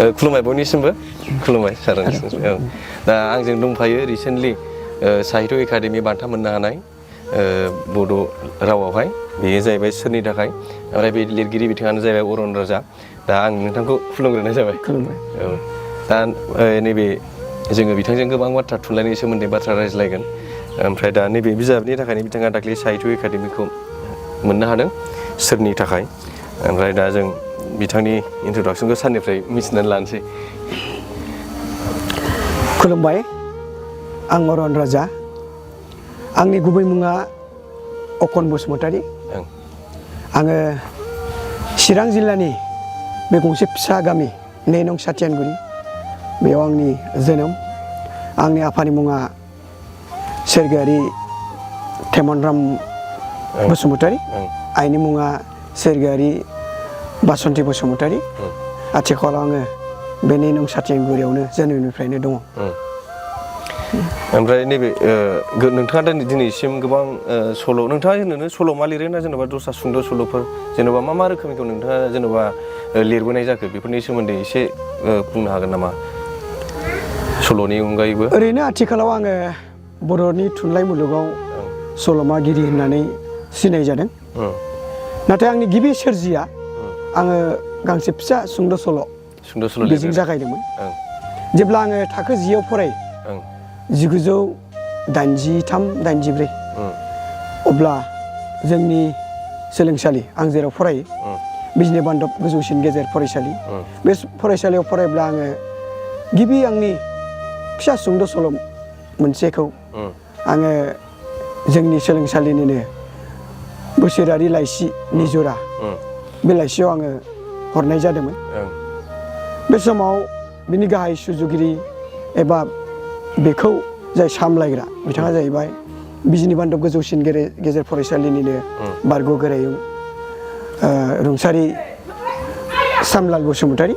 खुलुमबाय बयनिसिमबो खुलुमबाय सारनिसिमबो औ दा आंजों दंफायो रिसेन्टलि साहित्य एकाडेमि बान्था मोननो हानाय बड' रावावहाय बेयो जाहैबाय सोरनि थाखाय ओमफ्राय बे लिरगिरि बिथाङानो जाहैबाय अरन राजा दा आं नोंथांखौ खुलुमग्रोनाय जाबाय औ दा नैबे जोङो बिथांजों गोबां बाथ्रा थुनलाइनि सोमोन्दै बाथ्रा रायज्लायगोन ओमफ्राय दा नैबे बिजाबनि थाखायनो बिथाङा दाख्लै साहित्य एकाडेमिखौ मोननो हादों सोरनि थाखाय ओमफ्राय दा जों बिथांनि इन्ट्रडक्सनखौ सारनिफ्राय मिथिनानै लानोसै खुलुमबाय आं अरन राजा आंनि गुबै मुङा अकन बसुमतारी आङो चिरां जिल्लानि बे गंसे फिसा गामि 2 नं साथियानगुरि बेयाव आंनि जोनोम आंनि आफानि मुङा सोरगोयारि थेमनराम बसुमतारी आइनि मुङा सोरगोयारि बासन्ति बसुमतारी आथिखालाव आङो बे 2 नं साथियानगुरियावनो जोनोमनिफ्रायनो दङ ओमफ्राय नैबे नोंथाङा दिनैसिम गोबां सल' नोंथाङा होनो सल'मा लिरो ना जेनेबा दस्रा सुंद' सल'फोर जेनेबा मा रोखोमनिखौ नोंथाङा जेनेबा लिरबोनाय जाखो बेफोरनि सोमोन्दै एसे बुंनो हागोन नामा सल'नि अनगायैबो ओरैनो आथिखालाव आङो बर'नि थुनलाइ मुलुगाव सल'मागिरि होननानै सिनाय जादों नाथाय आंनि गिबि सोरजिया आङो गांसे फिसा सुंद' सल' बेजों जागायदोंमोन जेब्ला आङो थाखो 10 आव फरायो 1983-84 अब्ला जोंनि सोलोंसालि आं जेराव फरायो बिजनि बान्दब गोजौसिन गेजेर फरायसालि बे फरायसालियाव फरायब्ला आङो गिबि आंनि फिसा सुंद' सल' मोनसेखौ आङो जोंनि सोलोंसालिनिनो बोसोरारि लाइसि निजरा बे लाइसियाव आङो हरनाय जादोंमोन बे समाव बिनि गाहाय सुजुगिरि एबा बेखौ जाय सामलायग्रा बिथाङा जाहैबाय बिजनि बान्दब गोजौसिन गेजेर फरायसालिनिनो बारग' गोरायुं रुंसारि सामलाल बसुमतारी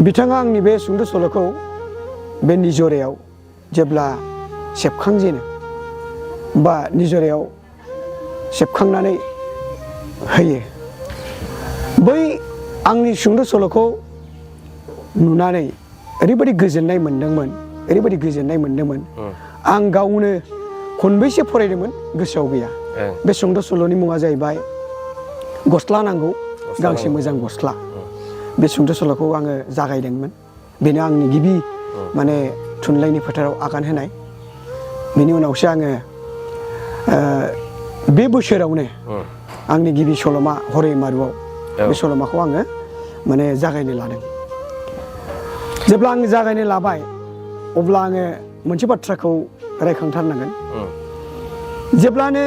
बिथाङा आंनि बे सुंद' सल'खौ बे निजरायाव जेब्ला सेबखांजेनो बा निजरायाव सेबखांनानै होयो बै आंनि सुंद' सल'खौ नुनानै ओरैबायदि गोजोननाय मोन्दोंमोन आं गावनो खनबैसे फरायदोंमोन गोसोआव गैया बे सुंद' सल'नि मुङा जाहैबाय गस्ला नांगौ गांसे मोजां गस्ला बे सुंद' सल'खौ आङो जागायदोंमोन बेनो आंनि गिबि माने थुनलाइनि फोथाराव आगान होनाय बेनि उनावसो आङो बे बोसोरावनो आंनि गिबि सल'मा हरै मारुआव बे सल'माखौ आङो माने जागायनो लादों जेब्ला आं जागायनो लाबाय अब्ला आङो मोनसे बाथ्राखौ रायखांथारनांगोन जेब्लानो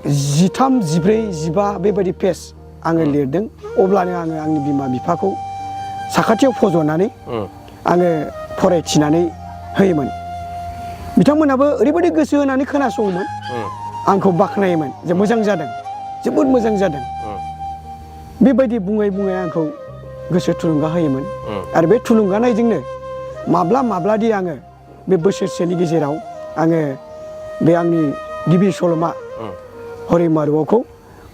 13, 14, 15 बेबायदि पेज आङो लिरदों अब्लानो आङो आंनि बिमा बिफाखौ साखाथियाव फज'नानै आङो फरायथिनानै होयोमोन बिथांमोनहाबो ओरैबायदि गोसो होनानै खोनासङोमोन आंखौ बाख्नायोमोन जे मोजां जादों जोबोद मोजां जादों बेबायदि बुङै आंखौ गोसो थुलुंगा होयोमोन आरो बे थुलुंगानायजोंनो माब्लादि आङो बे बोसोरसेनि गेजेराव आङो बे आंनि गिबि सल'मा हरै मारुआवखौ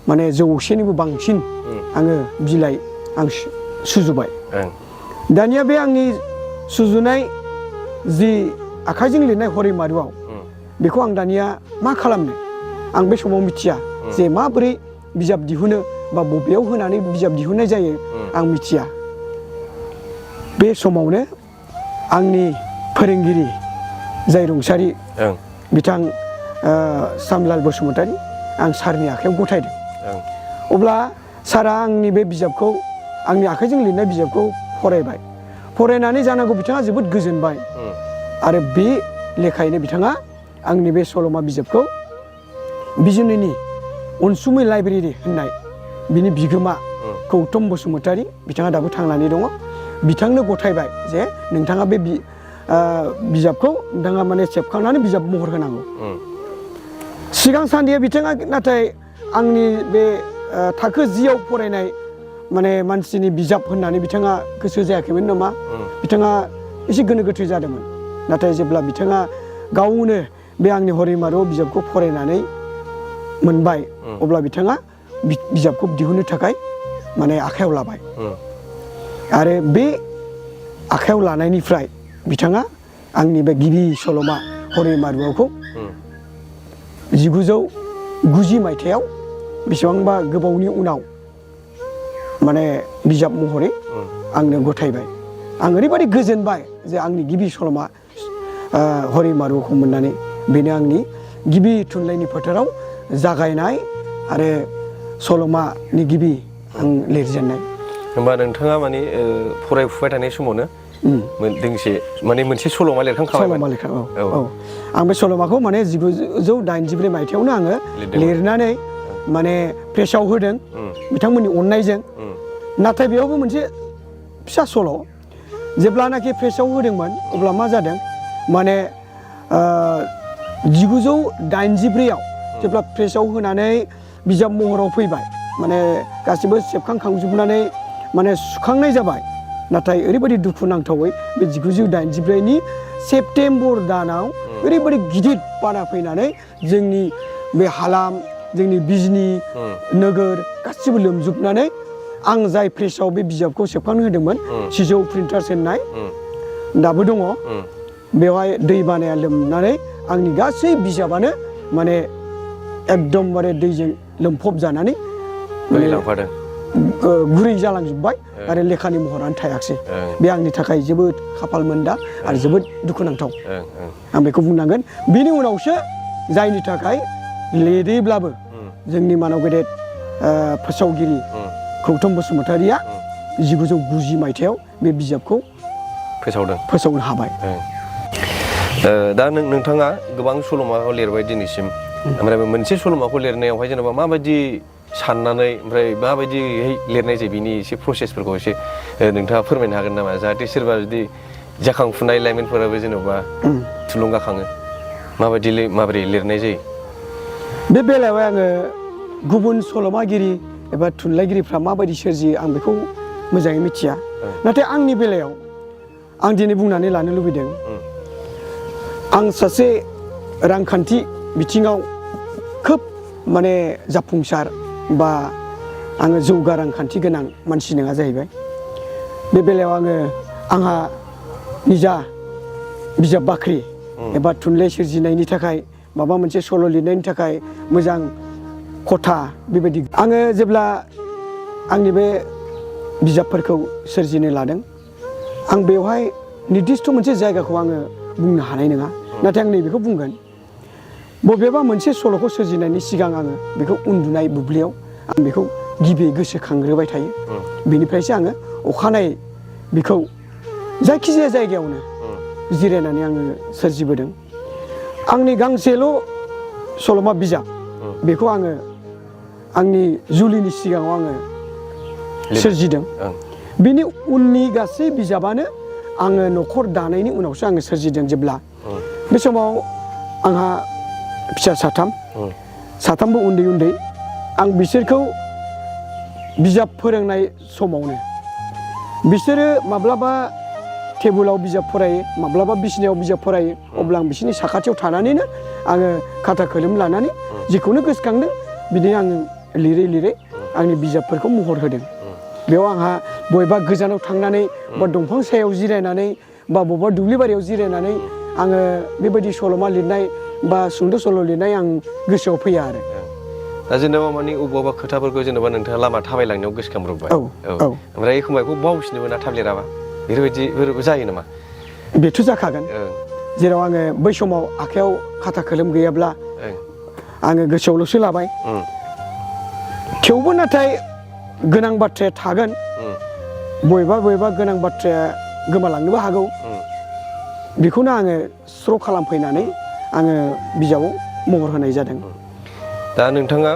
माने 100निबो बांसिन आङो बिलाइ आं सुजुबाय दानिया बे आंनि सुजुनाय जि आखाइजों लिरनाय हरै मारुआव बेखौ आं दानिया मा खालामनो आं बे समाव मिथिया जे माबोरै बिजाब दिहुनो बा बबेयाव होनानै बिजाब दिहुननाय जायो आं मिथिया बे समावनो आंनि फोरोंगिरि जाय रुंसारि बिथां सामलाल बसुमतारी आं सारनि आखायाव गथायदों अब्ला सारा आंनि बे बिजाबखौ आंनि आखाइजों लिरनाय बिजाबखौ फरायनानै जानांगौ बिथाङा जोबोद गोजोनबाय आरो बे लेखायैनो बिथाङा आंनि बे सल'मा बिजाबखौ बिजनिनि अनसुमै लाइब्रेरि होननाय बिनि बिगोमा गौतम बसुमतारी बिथाङा दाबो थांनानै दङ बिथांनो गथायबाय जे नोंथाङा बे बिजाबखौ नोंथाङा माने सेबखांनानै बिजाब महर होनांगौ सिगां सान्दिया बिथाङा नाथाय आंनि बे थाखो 10 आव फरायनाय माने मानसिनि बिजाब होननानै बिथाङा गोसो जायाखैमोन नामा बिथाङा एसे गोनो गोथो जादोंमोन नाथाय जेब्ला बिथाङा गावनो बे आंनि हरै मारुआव बिजाबखौ फरायनानै मोनबाय अब्ला बिथाङा बिजाबखौ दिहुननो थाखाय माने आखायाव लाबाय आरो बे आखायाव लानायनिफ्राय बिथाङा आंनि बे गिबि सल'मा हरै मारुआवखौ 1990 मायथाइयाव बेसेबांबा गोबावनि उनाव माने बिजाब महरै आंनो गथायबाय। आं ओरैबायदि गोजोनबाय जे आंनि गिबि सल'मा हरै मारुआवखौ मोननानै बेनो आंनि गिबि थुनलाइनि फोथाराव जागायनाय आरो सल'मानि गिबि आं लिरजेननाय। होमबा नोंथाङा माने फरायफुबाय थानाय समावनो दोंसे माने मोनसे सल'मा लिरखांखाबाय। सल'मा लिरखां औ आं बे सल'माखौ माने 1984 मायथाइयावनो आङो लिरनानै माने प्रेसाव होदों बिथांमोननि अननायजों। नाथाय बेयावबो मोनसे फिसा सल'। जेब्लानाखि प्रेसाव होदोंमोन अब्ला मा जादों माने 1984आव जेब्ला प्रेसाव होनानै बिजाब महराव फैबाय माने गासिबो सेबखांखांजोबनानै माने सुखांनाय जाबाय। नाथाय ओरैबायदि दुखुनांथावै बे 1984नि सेप्तेम्बर दानाव ओरैबायदि गिदिर बाना फैनानै जोंनि बे हालाम जोंनि बिजनि नोगोर गासिबो लोमजोबनानै आं जाय प्रेसाव बे बिजाबखौ सेबखांनो होदोंमोन सिजौ प्रिन्टार्स होननाय दाबो दङ बेवहाय दै बानाया लोमनानै आंनि गासै बिजाबानो माने एकदमबारे दैजों लोमफब जानानै गुरै जालांजोब्बाय आरो लेखानि महरानो थायाखिसै। बे आंनि थाखाय जोबोद खाफाल मोनदा आरो जोबोद दुखुनांथाव आं बेखौ बुंनांगोन। बेनि उनावसो जायनि थाखाय लिरैब्लाबो जोंनि मानाव गेदेर फोसावगिरि गौतम बसुमतारिया 1990 मायथाइयाव बे बिजाबखौ फोसावनो हाबाय। दा नोंथाङा गोबां सल'माखौ लिरबाय दिनैसिम। ओमफ्राय मोनसे सल'माखौ लिरनायावहाय जेनेबा माबायदि साननानै ओमफ्राय माबायदियै लिरनाय जायो बिनि एसे प्रसेसफोरखौ एसे नोंथाङा फोरमायनो हागोन नामा? जाहाथे सोरबा जुदि जाखांफुनाय लाइमोनफोराबो जेनेबा थुलुंगाखाङो माबोरै लिरनाय जायो? बे बेलायाव आङो गुबुन सल'मागिरि एबा थुनलाइगिरिफ्रा माबायदि सोरजियो आं बेखौ मोजाङै मिथिया। नाथाय आंनि बेलायाव आं दिनै बुंनानै लानो लुबैदों आं सासे रांखान्थि बिथिङाव खोब माने जाफुंसार बा आङो जौगा रांखान्थि गोनां मानसि नङा जाहैबाय। बे बेलायाव आंहा निजा बिजाब बाख्रि एबा थुनलाइ सोरजिनायनि थाखाय माबा मोनसे सल' लिरनायनि थाखाय मोजां खथा बेबायदि आङो जेब्ला आंनि बे बिजाबफोरखौ सोरजिनो लादों आं बेवहाय निर्दिष्ट मोनसे जायगाखौ आङो बुंनो हानाय नङा। नाथाय आं नैबेखौ बुंगोन बबेबा मोनसे सल'खौ सोरजिनायनि सिगां आङो बेखौ उन्दुनाय बुब्लियाव आं बेखौ गिबियै गोसोखांग्रोबाय थायो। बेनिफ्रायसो आङो अखानायै बेखौ जायखिजाया जायगायावनो जिरायनानै आङो सोरजिबोदों। आंनि गांसेल' सल'मा बिजाब बेखौ आङो आंनि जुलिनि सिगाङाव आङो सोरजिदों। बिनि उननि गासै बिजाबानो आङो न'खर दानायनि उनावसो आङो सोरजिदों। जेब्ला बे समाव आंहा फिसा साथामबो उन्दै उन्दै आं बिसोरखौ बिजाब फोरोंनाय समावनो बिसोरो माब्लाबा टेबोलाव बिजाब फरायो माब्लाबा बिसिनायाव बिजाब फरायो अब्ला आं बिसोरनि साखाथियाव थानानैनो आङो खाथा खोलोम लानानै जिखौनो गोसोखांदों बिदिनो आङो लिरै आंनि बिजाबफोरखौ महर होदों। बेयाव आंहा बबेबा गोजानाव थांनानै बा दंफां सायाव जिरायनानै बा बबेबा दुब्लि बारियाव जिरायनानै आङो बेबायदि सल'मा लिरनाय बा सुंद' सल' लिरनाय आं गोसोआव फैया आरो। दा जेनेबा माने अबेबा खोथाफोरखौ जेनेबा नोंथाङा लामा थाबायलांनायाव गोसोखांब्रबबाय ओमफ्राय एखमबा बेखौ बावफिननोबो ना थाब लिराबा बेफोरबायदिबो जायो नामा? बेथ' जाखागोन। जेराव आङो बै समाव आखायाव खाथा खोलोम गैयाब्ला आङो गोसोआवल'सो लाबाय। थेवबो नाथाय गोनां बाथ्राया थागोन बबेबा गोनां बाथ्राया गोमालांनोबो हागौ। बेखौनो आङो स्र' खालामफैनानै आङो बिजाबाव महर होनाय जादों। दा नोंथाङा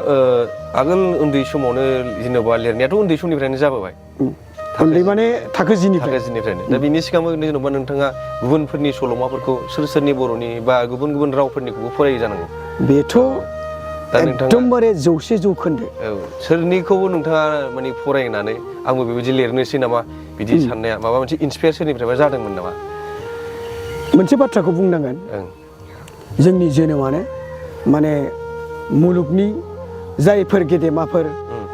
आगोल उन्दै समावनो जेनेबा लिरनायाथ' उन्दै समनिफ्रायनो जाबोबाय। उन्दै माने थाखो जिनिफ्रायनो। दा बिनि सिगांबो जेनेबा नोंथाङा गुबुनफोरनि सल'माफोरखौ सोरनि बर'नि बा गुबुन रावफोरनिखौबो फरायो जानांगौ। बेथ' एकदमबारे 100% सोरनिखौबो नोंथाङा माने फरायनानै आंबो बेबायदि लिरनोसै नामा बिदि साननाया माबा मोनसे इन्सपायार सोरनिफ्रायबा जादोंमोन नामा? मोनसे बाथ्राखौ बुंनांगोन जोंनि जोनोमानो माने मुलुगनि जायफोर गेदेमाफोर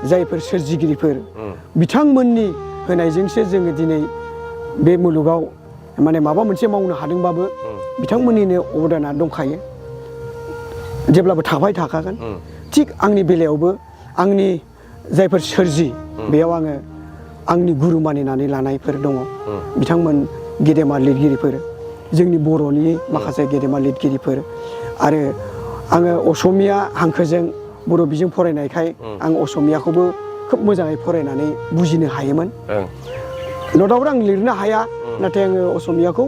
जायफोर सोरजिगिरिफोर बिथांमोननि होनायजोंसो जोङो दिनै बे मुलुगाव माने माबा मोनसे मावनो हादोंबाबो बिथांमोननिनो अबदाना दंखायो जेब्लाबो थाबाय थाखागोन थिग आंनि बेलायावबो आंनि जायफोर सोरजि बेयाव आङो आंनि गुरु मानिनानै लानायफोर दङ बिथांमोन गेदेमा लिरगिरिफोर जोंनि बर'नि माखासे गेदेमा लिरगिरिफोर आरो आङो असमिया हांखोजों बर' बिजों फरायनायखाय आं असमियाखौबो खोब मोजाङै फरायनानै बुजिनो हायोमोन न'दाउट आं लिरनो हाया नाथाय आङो असमियाखौ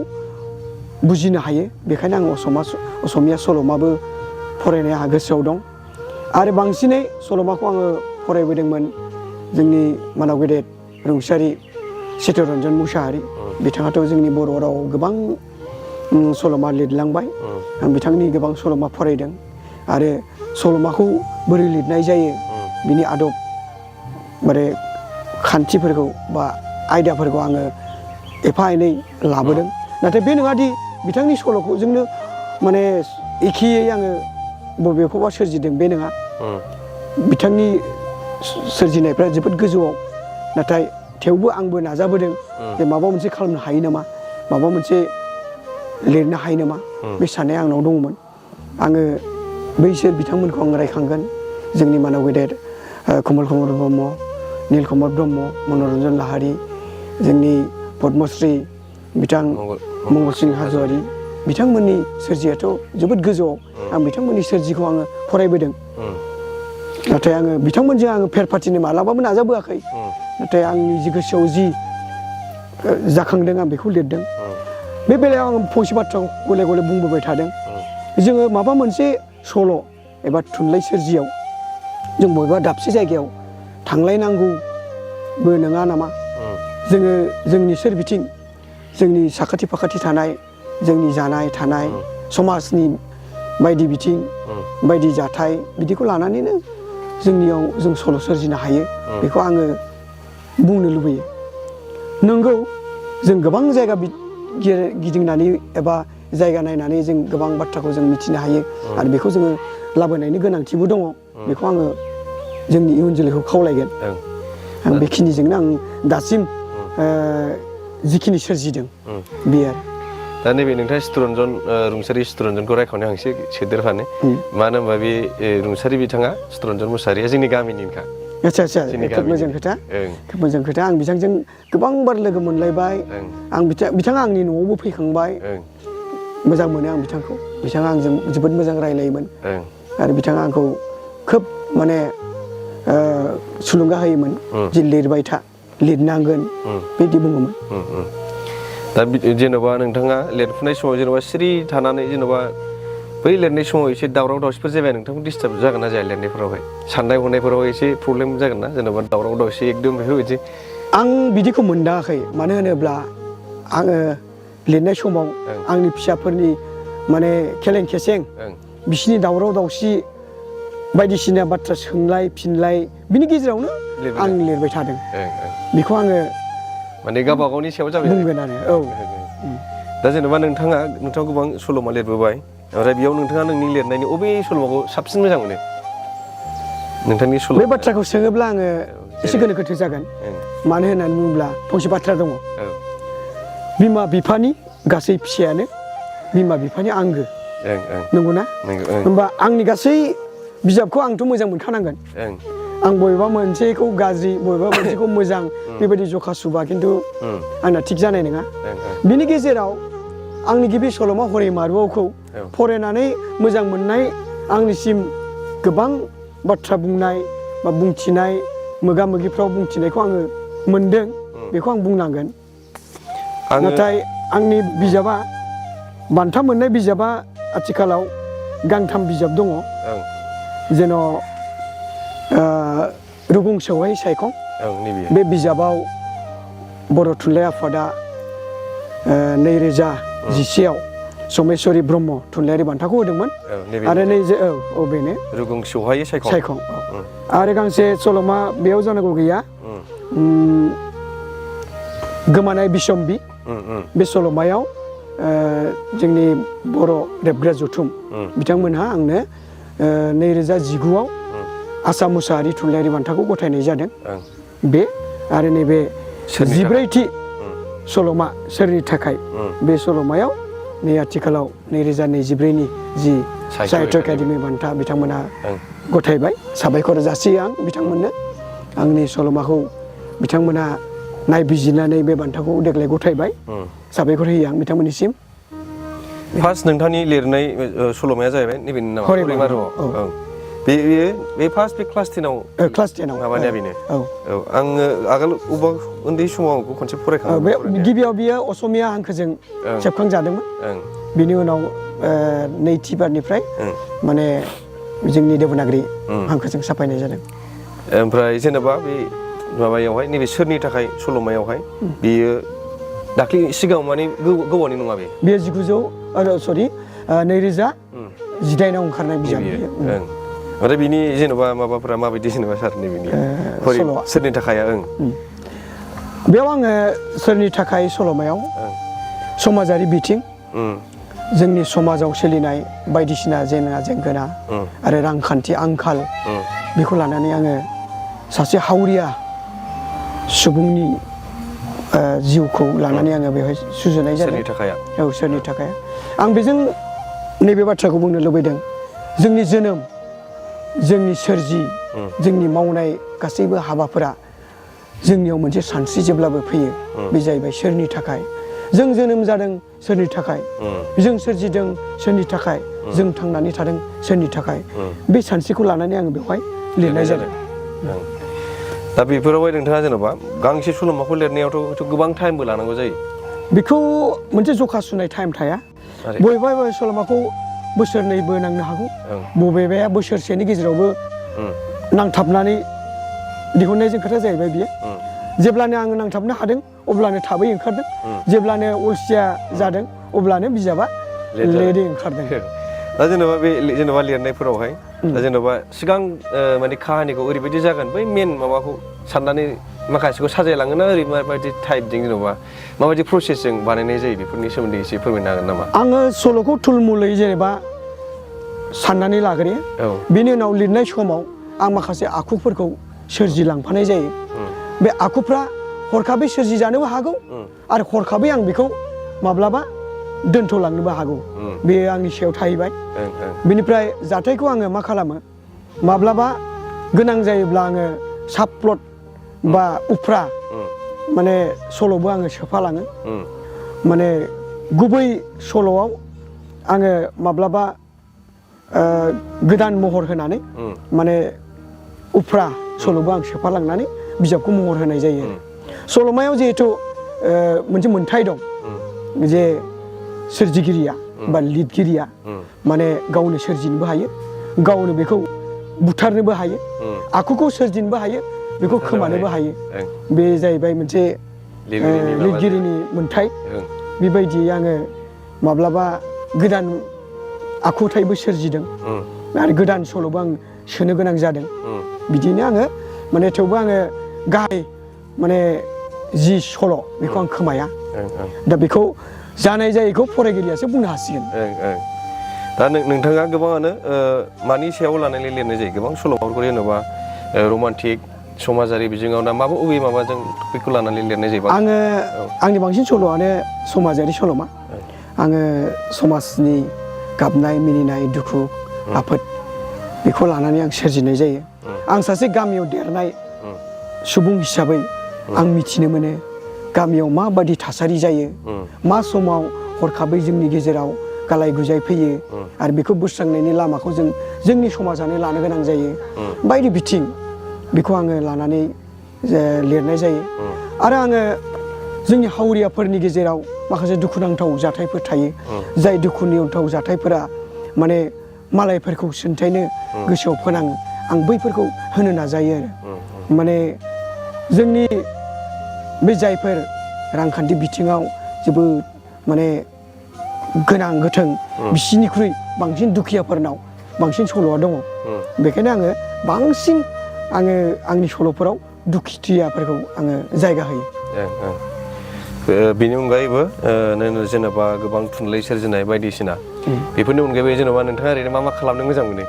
बुजिनो हायो बेखायनो आं असमिया सल'माबो फरायनाया आंहा गोसोआव दं आरो बांसिनै सल'माखौ आङो फरायबोदोंमोन जोंनि मानाव गेदेर रुंसारि चित्तरन्जन मुसाहारि बिथाङाथ' जोंनि बर' रावाव गोबां सल'मा लिरलांबाय आं बिथांनि गोबां सल'मा फरायदों आरो सल'माखौ बोरै लिरनाय जायो बिनि आदब माने खान्थिफोरखौ बा आयदाफोरखौ आङो एफा एनै लाबोदों नाथाय बे नङादि बिथांनि सल'खौ जोंनो माने एखेयै आङो बबेखौबा सोरजिदों बे नङा बिथांनि सोरजिनायफ्रा जोबोद गोजौआव नाथाय थेवबो आंबो नाजाबोदों जे माबा मोनसे खालामनो हायो नामा माबा मोनसे लिरनो हायो नामा बे साननाया आंनाव दङमोन आङो बैसोर बिथांमोनखौ आं रायखांगोन जोंनि मानाव गेदेर कमल कुमार ब्रह्म नील कमल ब्रह्म मनरन्जन लाहारी जोंनि पद्मश्री बिथां मंगल सिं हाज'वारी बिथांमोननि सोरजियाथ' जोबोद गोजौआव आं बिथांमोननि सोरजिखौ आङो फरायबोदों नाथाय आङो बिथांमोनजों आङो फेर फाथिनो मालाबाबो नाजाबोआखै नाथाय आंनि जि गोसोआव जि जाखांदों आं बेखौ लिरदों बे बेलायाव आं फंसे बाथ्राखौ गले गले बुंबोबाय थादों जोङो माबा मोनसे सल' एबा थुनलाइ सोरजियाव जों बबेबा दाबसे जायगायाव थांलायनांगौबो नङा नामा जोङो जोंनि सोरबिथिं जोंनि साखाथि फाखाथि थानाय जोंनि जानाय थानाय समाजनि बायदि बिथिं बायदि जाथाय बिदिखौ लानानैनो जोंनियाव जों सल' सोरजिनो हायो बेखौ आङो बुंनो लुबैयो नंगौ जों गोबां जायगा गिदिंनानै एबा जायगा नायनानै जों गोबां बाथ्राखौ जों मिथिनो हायो आरो बेखौ जोङो लाबोनायनि गोनांथिबो दङ बेखौ आङो जोंनि इयुन जोलैखौ खावलायगोन आं बेखिनिजोंनो आं दासिम जिखिनि सोरजिदों बे आरो दा नैबे नोंथाङा चित्तरन्जन रुंसारि चित्तरन्जनखौ रायखांनायाव आं एसे सोदेरफानो मानो होनबा बे रुंसारि बिथाङा चित्तरन्जन मुसाहारिया जोंनि गामिनिनोखा आच्छा खोब मोजां खोथा खोब मोजां खोथा आं बिथांजों गोबां बार लोगो मोनलायबाय आं बिथाङा आंनि न'आवबो फैखांबाय मोजां मोनो आं बिथांखौ बिथाङा आंजों जोबोद मोजां रायलायोमोन आरो बिथाङा आंखौ खोब माने थुलुंगा होयोमोन जे लिरबाय था लिरनांगोन बिदि बुङोमोन दा जेन'बा नोंथाङा लिरफुनाय समाव जेन'बा सिरि थानानै जेन'बा बै लिरनाय समाव एसे दावराव दावसिफोर जाबाय नोंथांखौ डिस्टार्ब जागोन ना जाया लिरनायफोरावहाय साननाय हनायफोराव एसे प्रब्लेम जागोन ना जेन'बा दावराव दावसि एकदम बेफोरबायदि आं बिदिखौ मोनदाङाखै मानो होनोब्ला आङो लिरनाय समाव आंनि फिसाफोरनि माने खेलें खेसें बिसिनि दावराव दावसि बायदिसिना बाथ्रा सोंलाय फिनलाय बिनि गेजेरावनो आं लिरबाय थादों बेखौ आङो माने गावबा गावनि सायाव जाबाय बुंगोन आरो दा जेनेबा नोंथाङा गोबां सल'मा लिरबोबाय ओमफ्राय बेयाव नोंथाङा नोंनि लिरनायनि अबे सल'माखौ साबसिन मोजां मोनो नोंथांनि सल' बे बाथ्राखौ सोङोब्ला आङो एसे गोनो गोथो जागोन मानो होननानै बुङोब्ला फंसे बाथ्रा दङ बिमा बिफानि गासै फिसायानो बिमा बिफानि आंगो नंगौना होमबा आंनि गासै बिजाबखौ आंथ' मोजां मोनखानांगोन आं बबेबा मोनसेखौ गाज्रि बबेबा मोनसेखौ मोजां बेबायदि जखा सुबा खिन्थु आंना थिग जानाय नङा बिनि गेजेराव आंनि गिबि सल'मा हरै मारुआवखौ फरायनानै मोजां मोननाय आंनिसिम गोबां बाथ्रा बुंनाय बा बुंथिनाय मोगा मोगिफ्राव बुंथिनायखौ आङो मोनदों बेखौ आं बुंनांगोन नाथाय आंनि बिजाबा बान्था मोननाय बिजाबा आथिखालाव गांथाम बिजाब दङ जेन' रुगुं सौहै सायखं बे बिजाबाव बर' थुनलाइ आफादा 2011आव समेश्वरी ब्रह्म थुनलाइयारि बान्थाखौ होदोंमोन आरो बेनो रुगुं सौहै सायखं आरो गांसे सल'मा बेयाव जानांगौ गैया गोमानाय बिसम्बि बे सल'मायाव जोंनि बर' रेबग्रा जथुम बिथांमोनहा आंनो 2019आव आसाम मुसाहारि थुनलाइयारि बान्थाखौ गथायनाय जादों ओं बे आरो नैबे सोरनि 14थि सल'मा सोरनि थाखाय बे सल'मायाव नै आथिखालाव 2024नि जि साहित्य एकाडेमि बान्था बिथांमोना गथायबाय साबायखर जासियो आं बिथांमोननो आंनि सल'माखौ बिथांमोना नायबिजिरनानै बे बान्थाखौ देग्लाय गथायबाय साबायखर होयो आं बिथांमोननिसिम फार्स्ट नोंथांनि लिरनाय सल'माया जाहैबाय नैबेनि नामा हरैमारु बे फार्स्ट बे क्लास 10आव माबानाया बेनो औ आङो आगोल अबा उन्दै समाव खनसे फरायखांबाय गिबियाव बियो असमिया हांखोजों सेबखांजादोंमोन बिनि उनाव नैथि बारनिफ्राय माने जोंनि देबनागरि हांखोजों साफायनाय जादों ओमफ्राय जेनेबा बे माबायावहाय नैबे सोरनि थाखाय सल'मायावहाय बेयो दाख्लै सिगाङाव माने गोबावनि नङा बेयो 2018आव ओंखारनाय बिजाब ओमफ्राय बिनि जेनेबा माबाफोरा माबायदि जेनेबा सारनि बिनि सोरनि थाखाय बेयाव आङो सोरनि थाखाय सल'मायाव समाजारि बिथिं जोंनि समाजाव सोलिनाय बायदिसिना जेंना जेंगोना आरो रांखान्थि आंखाल बेखौ लानानै आङो सासे हावरिया सुबुंनि जिउखौ लानानै आङो बेवहाय सुजुनाय जादों सोरनि थाखाय आं बेजों नैबे बाथ्राखौ बुंनो लुबैदों जोंनि जोनोम जोंनि सोरजि जोंनि मावनाय गासैबो हाबाफोरा जोंनियाव मोनसे सानस्रि जेब्लाबो फैयो बे जाहैबाय सोरनि थाखाय जों जोनोम जादों सोरनि थाखाय जों सोरजिदों सोरनि थाखाय जों थांनानै थादों सोरनि थाखाय बे सानस्रिखौ लानानै आङो बेवहाय लिरनाय जादों दा बेफोरावहाय नोंथाङा जेनेबा गांसे सल'माखौ लिरनायावथ' गोबां टाइमबो लानांगौ जायो बेखौ मोनसे जखा सुनाय टाइम थाया बबेबा सल'माखौ बोसोरनैबो नांनो हागौ बबेबाया बोसोरसेनि गेजेरावबो नांथाबनानै दिहुननायजों खोथा जाहैबाय बियो जेब्लानो आङो नांथाबनो हादों अब्लानो थाबै ओंखारदों जेब्लानो अलसिया जादों अब्लानो बिजाबा लेटै ओंखारदों दा जेनेबा लिरनायफोरावहाय दा जेनेबा सिगां माने काहानिखौ ओरैबायदि जागोन बै मेन माबाखौ साननानै माखासेखौ साजायलाङोना ओरै माबायदि टाइपजों जेनेबा माबायदि प्रसेसजों बानायनाय जायो बेफोरनि सोमोन्दै एसे फोरमायनो हागोन नामा आङो सल'खौ थुलमुलै जेनेबा साननानै लाग्रोयो बेनि उनाव लिरनाय समाव आं माखासे आखुफोरखौ सोरजिलांफानाय जायो बे आखुफ्रा हरखाबै सोरजिजानोबो हागौ आरो हरखाबै आं बेखौ माब्लाबा दोनथ'लांनोबो हागौ बेयो आंनि सायाव थाहैबाय बेनिफ्राय जाथायखौ आङो मा खालामो माब्लाबा गोनां जायोब्ला आङो साब प्लट बा उफ्रा माने सल'बो आङो सोफालाङो माने गुबै सल'आव आङो माब्लाबा गोदान महर होनानै माने उफ्रा सल'बो आं सोफालांनानै बिजाबखौ महर होनाय जायो सल'मायाव जिहेथु मोनसे मोन्थाय दं जे सोरजिगिरिया बा लिरगिरिया माने गावनो सोरजिनोबो हायो गावनो बेखौ बुथारनोबो हायो आखुखौ सोरजिनोबो हायो बेखौ खोमानोबो हायो बे जाहैबाय मोनसे लिरगिरिनि मोन्थाय बेबायदियै आङो माब्लाबा गोदान आखुथायबो सोरजिदों आरो गोदान सल'बो आं सोनो गोनां जादों बिदिनो आङो माने थेवबो आङो गाहाय माने जि सल' बेखौ आं खोमाया दा बेखौ जानाय जायैखौ फरायगिरियासो बुंनो हासिगोन दा नोंथाङा गोबाङानो मानि सायाव लानानै लिरनाय जायो गोबां सल'माफोरखौ जेनेबा रमान्टिक समाजारि बिजोङाव ना अबे माबाजों टपिकखौ लानानै लिरनाय जायो आङो आंनि बांसिन सल'आनो समाजारि सल'मा आङो समाजनि गाबनाय मिनिनाय दुखु आफोद बेखौ लानानै आं सोरजिनाय जायो आं सासे गामियाव देरनाय सुबुं हिसाबै आं मिथिनो मोनो गामियाव माबायदि थासारि जायो मा समाव हरखाबै जोंनि गेजेराव गालाय गुजाय फैयो आरो बेखौ बोस्रांनायनि लामाखौ जोंनि समाजानो लानो गोनां जायो बायदि बिथिं बेखौ आङो लानानै लिरनाय जायो आरो आङो जोंनि हावरियाफोरनि गेजेराव माखासे दुखुनांथाव जाथायफोर थायो जाय दुखुनांथाव जाथायफोरा माने मालायफोरखौ सोन्थायनो गोसोआव फोनाङो आं बैफोरखौ होनो नाजायो आरो माने जोंनि बे जायफोर रांखान्थि बिथिङाव जोबोद माने गोनां गोथों बिसिनिख्रुइ बांसिन दुखियाफोरनाव बांसिन सल'आ दङ बेखायनो आङो बांसिन आंनि सल'फोराव दुखुथियाफोरखौ आङो जायगा होयो बेनि अनगायैबो जेनेबा गोबां थुनलाइ सोरजिनाय बायदिसिना बेफोरनि अनगायैबो जेनेबा नोंथाङा ओरैनो मा खालामनो मोजां मोनो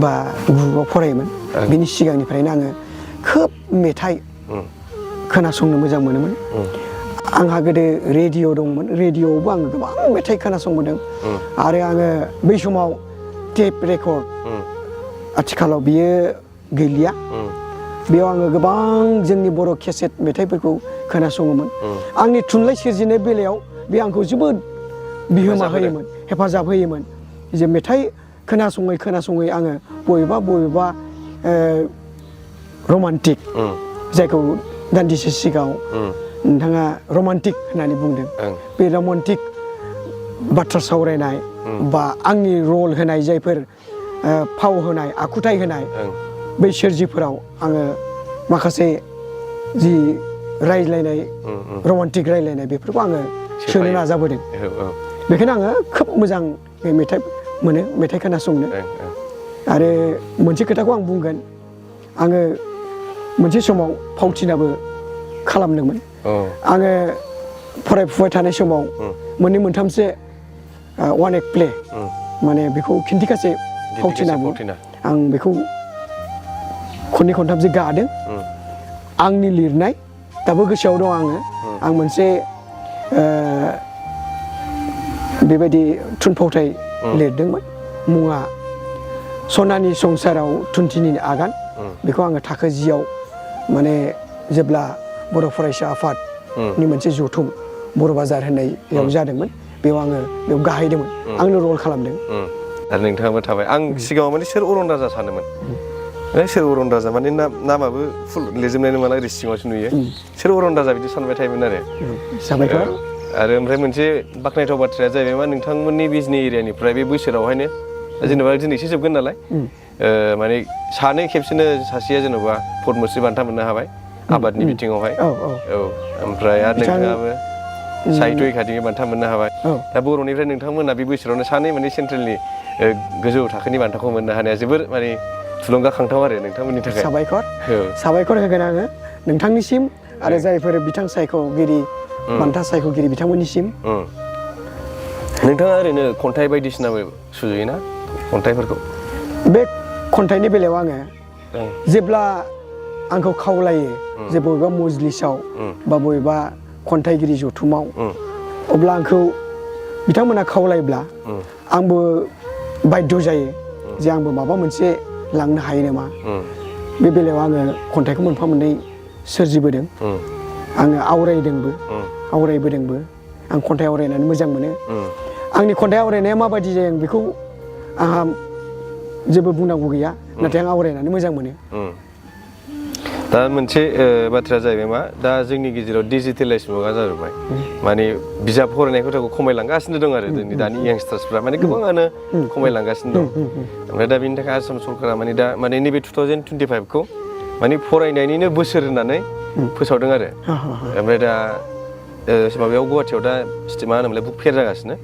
बा गुआव फरायोमोन बिनि सिगांनिफ्रायनो आङो खोब मेथाइ खोनासंनो मोजां मोनोमोन आंहा गोदो रेडिअ दंमोन रेडिअआवबो आङो गोबां मेथाइ खोनासंबोदों आरो आङो बै समाव टेप रेकर्ड आथिखालाव बियो गैलिया बेयाव आङो गोबां जोंनि बर' केसेट मेथाइफोरखौ खोनासङोमोन आंनि थुनलाइ सोरजिनाय बेलायाव बे आंखौ जोबोद बिहोमा होयोमोन हेफाजाब होयोमोन जे मेथाइ खोनासङै आङो बबेबा रमान्टिक जायखौ दान्दिसे सिगाङाव नोंथाङा रमान्टिक होननानै बुंदों बे रमान्टिक बाथ्रा सावरायनाय बा आंनि रल होनाय जायफोर फाव होनाय आखुथाय होनाय बै सोरजिफोराव आङो माखासे जि रायज्लायनाय रमान्टिक रायज्लायनाय बेफोरखौ आङो सोनो नाजाबोदों बेखायनो आङो खोब मोजां मेथाइ मोनो मेथाइ खोनासंनो आरो मोनसे खोथाखौ आं बुंगोन आङो मोनसे समाव फावथिनाबो खालामदोंमोन आङो फरायफुबाय थानाय समाव मोननै मोनथामसो वान एक्ट प्ले माने बेखौ खिन्थिगासे फावथिना आं बेखौ खननै खनथामसो गादों आंनि लिरनाय दाबो गोसोआव दं आं मोनसे बेबायदि थुनफावथाय लिरदोंमोन मुङा सनानि संसाराव थुनथिनि आगान बेखौ आङो थाखो 10आव माने जेब्ला बर' फरायसा आफादनि मोनसे जथुम बर' बाजार होननायाव जादोंमोन बेयाव गाहायदोंमोन आंनो रल खालामदों आरो नोंथाङाबो थाबाय आं सिगाङाव माने सोर अरन राजा सानोमोन सोर अरन राजा माने नामाबो फुल लिरजोबनाय नङा ओरै सिङावसो नुयो सोर अरन राजा बिदि सानबाय थायोमोन आरो ओमफ्राय मोनसे बाख्नायथाव बाथ्राया जाहैबाय मा नोंथांमोननि बिजनि एरियानिफ्राय बे बोसोरावहायनो जेनेबा दिनैसो जोबगोन नालाय माने सानै खेबसेनो सासेया जेनेबा पद्मश्री बान्था मोननो हाबाय आबादनि बिथिङावहाय ओमफ्राय आरो नोंथाङाबो साहित्य एकाडेमि बान्था मोननो हाबाय दा बर'निफ्राय नोंथांमोना बे बोसोरावनो सानै माने सेन्ट्रेलनि गोजौ थाखोनि बान्थाखौ मोननो हानाया जोबोर माने थुलुंगाखांथाव आरो नोंथांमोननि थाखाय साबायखर होगोन आङो नोंथांनिसिम आरो जायफोर बिथां सायख'गिरि बान्था सायख'गिरि बिथांमोननिसिम नोंथाङा ओरैनो खन्थाइ बायदिसिनाबो सुजुयोना खन्थाइफोरखौ बे खन्थाइनि बेलायाव आङो जेब्ला आंखौ खावलायो जे बबेबा मजलिसाव बा बबेबा खन्थाइगिरि जथुमाव अब्ला आंखौ बिथांमोना खावलायब्ला आंबो बाध्य जायो जे आंबो माबा मोनसे लांनो हायो नामा बे बेलायाव आङो खन्थाइखौ मोनफा मोननै सोरजिबोदों आङो आवरायबोदोंबो आं खन्थाइ आवरायनानै मोजां मोनो आंनि खन्थाइ आवरायनाया माबायदि जायो आं बेखौ आंहा जेबो बुंनांगौ गैया नाथाय आं आवरायनानै मोजां मोनो दा मोनसे बाथ्राया जाहैबाय मा दा जोंनि गेजेराव डिजिटेलाइज मुगा जाजोब्बाय माने बिजाब फरायनाय खोथाखौ खमायलांगासिनो दं आरो जोंनि दानि यांस्टार्सफ्रा माने गोबाङानो खमायलांगासिनो दं ओमफ्राय दा बेनि थाखाय आसाम सरकारा माने नैबे 2025खौ माने फरायनायनिनो बोसोर होननानै फोसावदों आरो ओमफ्राय दा माबायाव गुवाहाटियाव दा मा होनोमोनलाय बुक फेयार जागासिनो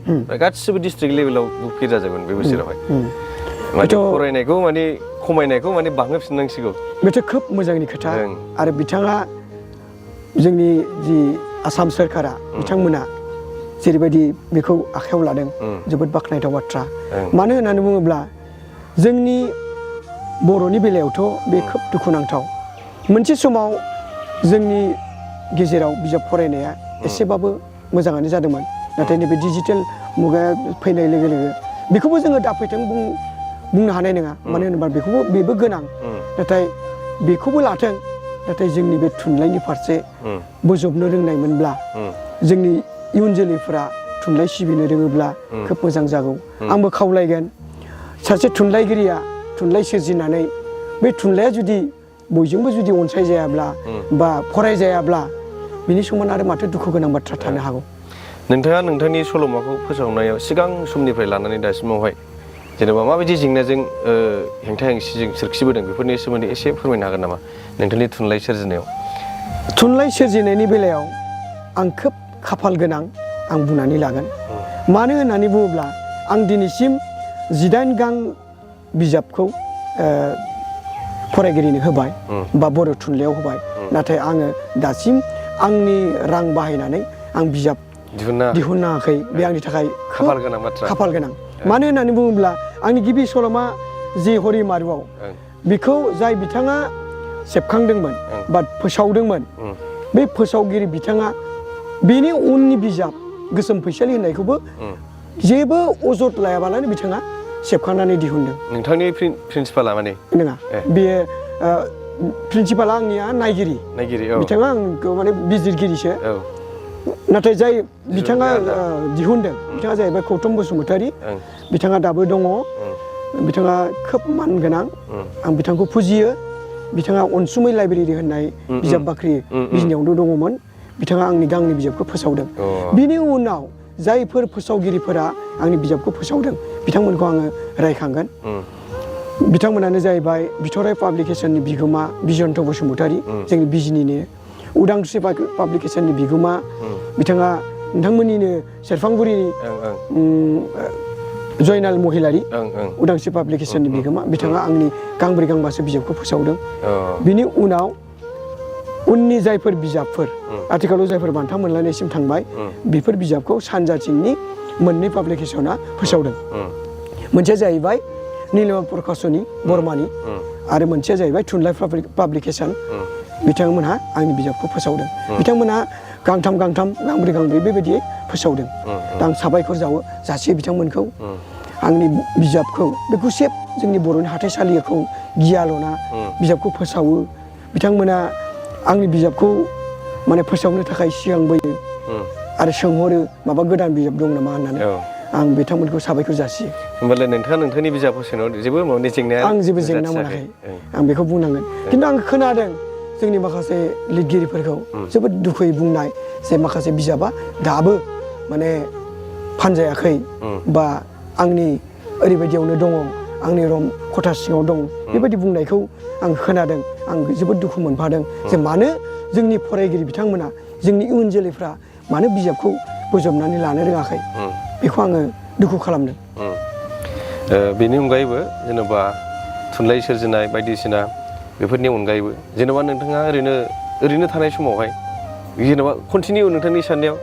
गासिबो डिस्ट्रिक्ट लेभेलाव बुक फेयार जाजोबगोन बे बोसोरावहाय माने फरायनायखौ माने खमायनायखौ माने बांहोफिननांसिगौ बेथ' खोब मोजांनि खोथा आरो बिथाङा जोंनि जि आसाम सोरखारा बिथांमोना जेरैबायदि बेखौ आखायाव लादों जोबोद बाख्नायथाव बाथ्रा मानो होननानै बुङोब्ला जोंनि बर'नि बेलायावथ' बे खोब दुखुनांथाव मोनसे समाव जोंनि गेजेराव बिजाब फरायनाया एसेबाबो मोजाङानो जादोंमोन नाथाय नैबे डिजिटेल मुगाया फैनाय लोगो लोगो बेखौबो जोङो दाफैथों बुंनो हानाय नङा मानो होनोबा बेबो गोनां नाथाय बेखौबो लाथों नाथाय जोंनि बे थुनलाइनि फारसे बोजबनो रोंनायमोनब्ला जोंनि इयुन जोलैफोरा थुनलाइ सिबिनो रोङोब्ला खोब मोजां जागौ आंबो खावलायगोन सासे थुनलाइगिरिया थुनलाइ सोरजिनानै बे थुनलाइया जुदि बयजोंबो जुदि अनसायजायाब्ला बा फरायजायाब्ला बिनि समान आरो माथो दुखु गोनां बाथ्रा थानो हागौ नोंथाङा नोंथांनि सल'माखौ फोसावनायाव सिगां समनिफ्राय लानानै दासिमावहाय जेनेबा माबायदि जेंनाजों हेंथा हेंसिजों सोरखिबोदों बेफोरनि सोमोन्दै एसे फोरमायनो हागोन नामा नोंथांनि थुनलाइ सोरजिनायाव थुनलाइ सोरजिनायनि बेलायाव आं खोब खाफाल गोनां आं बुंनानै लागोन मानो होननानै बुङोब्ला आं दिनैसिम 18 गां बिजाबखौ फरायगिरिनो होबाय बा बर' थुनलाइयाव होबाय नाथाय आङो दासिम आंनि रां बाहायनानै आं बिजाब दिहुनाखै बे आंनि थाखाय खाफाल गोनां बाथ्रा खाफाल गोनां मानो होननानै बुङोब्ला आंनि गिबि सल'मा जे हरि मारुआव बेखौ जाय बिथाङा सेबखांदोंमोन बा फोसावदोंमोन बे फोसावगिरि बिथाङा बेनि उननि बिजाब गोसोम फैसालि होननायखौबो जेबो अजद लायाबालानो बिथाङा सेबखांनानै दिहुनदों। नोंथांनि प्रिन्सिपाला माने नङा बेयो प्रिन्सिपाला आंनिया नायगिरि बिथाङा आंखौ माने बिजिरगिरिसो नाथाय जाय बिथाङा दिहुनदों बिथाङा जाहैबाय गौतम बसुमतारी बिथाङा दाबो दङ बिथाङा खोब मानगोनां आं बिथांखौ फुजियो बिथाङा अनसुमै लाइब्रेरि होननाय बिजाब बाख्रि बिजनियावनो दङमोन बिथाङा आंनि गांनै बिजाबखौ फोसावदों बिनि उनाव जायफोर फोसावगिरिफोरा आंनि बिजाबखौ फोसावदों बिथांमोनखौ आङो रायखांगोन बिथांमोनानो जाहैबाय बिथराइ पाब्लिकेसननि बिगोमा बिजयन्त बसुमतारी जोंनि बिजनिनि उदांस्रि पाब्लिकेसननि बिगोमा बिथाङा नोंथांमोननिनो सेरफांगुरिनि जयनाल महिलारि उदांस्रि पाब्लिकेसननि बिगोमा बिथाङा आंनि गांब्रै गांबासो बिजाबखौ फोसावदों बिनि उनाव उननि जायफोर बिजाबफोर आथिखालाव जायफोर बान्था मोनलायनायसिम थांबाय बेफोर बिजाबखौ सानजाथिंनि मोननै पाब्लिकेसना फोसावदों मोनसेया जाहैबाय नीलम प्रकाशनी बर्मानि आरो मोनसेया जाहैबाय थुनलाइ पाब्लिकेसन बिथांमोनहा आंनि बिजाबखौ फोसावदों बिथांमोनहा गांथाम गांब्रै बेबायदियै फोसावदों दा आं साबायखर जासियो बिथांमोनखौ आंनि बिजाबखौ बे गुसेब जोंनि बर'नि हाथाइसालिखौ गियाल'ना बिजाबखौ फोसावो बिथांमोना आंनि बिजाबखौ माने फोसावनो थाखाय सिगांबोयो आरो सोंहरो माबा गोदान बिजाब दं नामा होननानै आं बिथांमोनखौ साबायखर जासियो। होमबालाय नोंथाङा नोंथांनि बिजाब फोसावनायाव जेबो माने जेंना आं जेबो जेंना मोनाखै आं बेखौ बुंनांगोन खिन्थु आं खोनादों जोंनि माखासे लिरगिरिफोरखौ जोबोद दुखुयै बुंनाय जे माखासे बिजाबा दाबो माने फानजायाखै बा आंनि ओरैबायदियावनो दङ आंनि रम खथा सिङाव दं बेबायदि बुंनायखौ आं खोनादों आं जोबोद दुखु मोनफादों जे मानो जोंनि फरायगिरि बिथांमोना जोंनि इयुन जोलैफ्रा मानो बिजाबखौ बोजबनानै लानो रोङाखै बेखौ आङो दुखु खालामदों। बेनि अनगायैबो जेनेबा थुनलाइ सोरजिनाय बायदिसिना बेफोरनि अनगायैबो जेनेबा नोंथाङा ओरैनो थानाय समावहाय जेनेबा कन्टिनिउ नोंथांनि साननायाव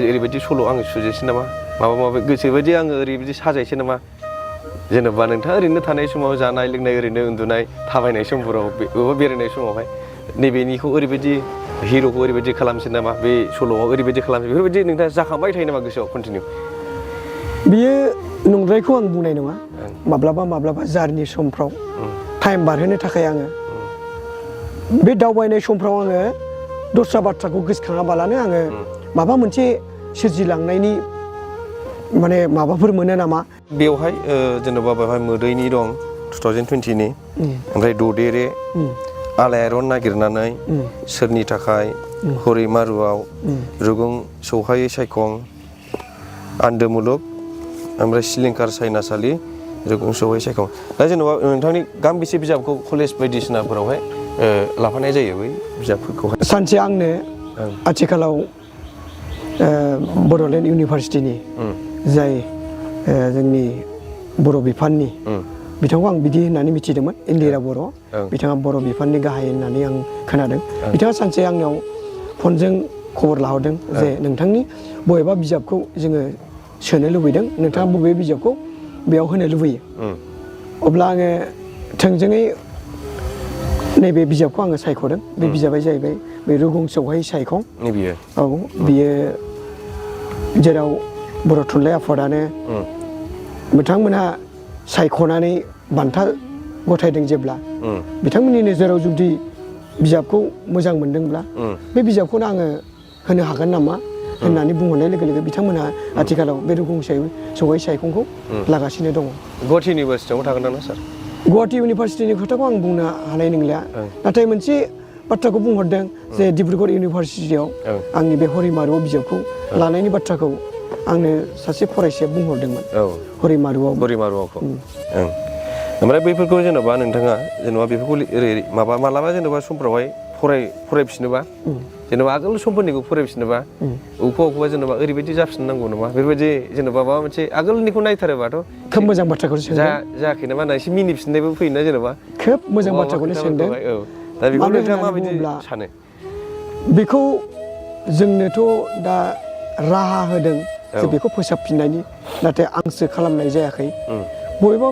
ओरैबायदि सल' आङो सुजेसै नामा माबा गोसोबायदि आङो ओरैबायदि साजायसै नामा जेनेबा नोंथाङा ओरैनो थानाय समाव जानाय लोंनाय ओरैनो उन्दुनाय थाबायनाय समफोराव बबेबा बेरायनाय समावहाय नैबेनिखौ ओरैबायदि हिर'खौ ओरैबायदि खालामसै नामा बे सल'आव ओरैबायदि खालामसै बेफोरबायदि नोंथाङा जाखांबाय थायो नामा गोसोआव कन्टिनिउ? बियो नंद्रायखौ आं बुंनाय नङा माब्लाबा जारनि समफ्राव टाइम बारहोनो थाखाय आङो बे दावबायनाय समफ्राव आङो दस्रा बाथ्राखौ गोसोखाङाबालानो आङो माबा मोनसे सोरजिलांनायनि माने माबाफोर मोनो नामा बेवहाय जेनेबा बेवहाय मोदैनि दं 2020नि ओमफ्राय ददेरे आलायारन नागिरनानै सोरनि थाखाय हरै मारुआव रुगुं सौहायै सायखं आन्दो मुलुग ओमफ्राय सिलिंखार सायनासालि रुगुं सौहायै सायखं दा जेनेबा नोंथांनि गांबेसे बिजाबखौ कलेज बायदिसिनाफोरावहाय लाफानाय जायो बै बिजाबफोरखौहाय? सानसे आंनो आथिखालाव बड'लेण्ड इउनिभारसिटिनि जाय जोंनि बर' बिफाननि बिथांखौ आं बिदि होननानै मिथिदोंमोन इन्दिरा बर' बिथाङा बर' बिफाननि गाहाय होननानै आं खोनादों बिथाङा सानसे आंनाव फनजों खबर लाहरदों जे नोंथांनि बबेबा बिजाबखौ जोङो सोनो लुबैदों नोंथाङा बबे बिजाबखौ बेयाव होनो लुबैयो अब्ला आङो थोंजोङै नैबे बिजाबखौ आङो सायख'दों बे बिजाबा जाहैबाय बे रुगुं सौहायै सायखं औ बियो जेराव बर' थुनलाइ आफादानो बिथांमोनहा सायख'नानै बान्था गथायदों जेब्ला बिथांमोननि नोजोराव जुदि बिजाबखौ मोजां मोनदोंब्ला बे बिजाबखौनो आङो होनो हागोन नामा होननानै बुंहरनाय लोगो लोगो बिथांमोनहा आथिखालाव बे रुगुं सौहायै सायखंखौ लागासिनो दङ। गुवाहाटि इउनिभारसिटियावनो थागोन ना सार? गुवाहाटि इउनिभारसिटिनि खोथाखौ आं बुंनो हानाय नंलिया नाथाय मोनसे बाथ्राखौ बुंहरदों जे डिब्रुगड़ इउनिभारसिटियाव आंनि बे हरि मारुआव बिजाबखौ लानायनि बाथ्राखौ आंनो सासे फरायसाया बुंहरदोंमोन हरि मारुआवखौ ओमफ्राय बैफोरखौ जेनेबा नोंथाङा जेनेबा बेफोरखौ ओरै मालाबा जेनेबा समफ्रावहाय फरायफिनोबा जेनेबा आगोल समफोरनिखौ फरायफिनोबा अबेखौबा जेनेबा ओरैबायदि जाफिननांगौ नामा बेफोरबायदि जेनेबा माबा मोनसे आगोलनिखौ नायथारोबाथ' खोब मोजां बाथ्राखौ जायाखै नामा एसे मिनिफिननायबो फैयोना जेनेबा खोब मोजां बाथ्राखौनो सोंदों दा बेखौ नोंथाङा माबायदि सानो? बेखौ जोंनोथ' दा राहा होदों जे बेखौ फोसाबफिननायनि नाथाय आंसो खालामनाय जायाखै बबेबा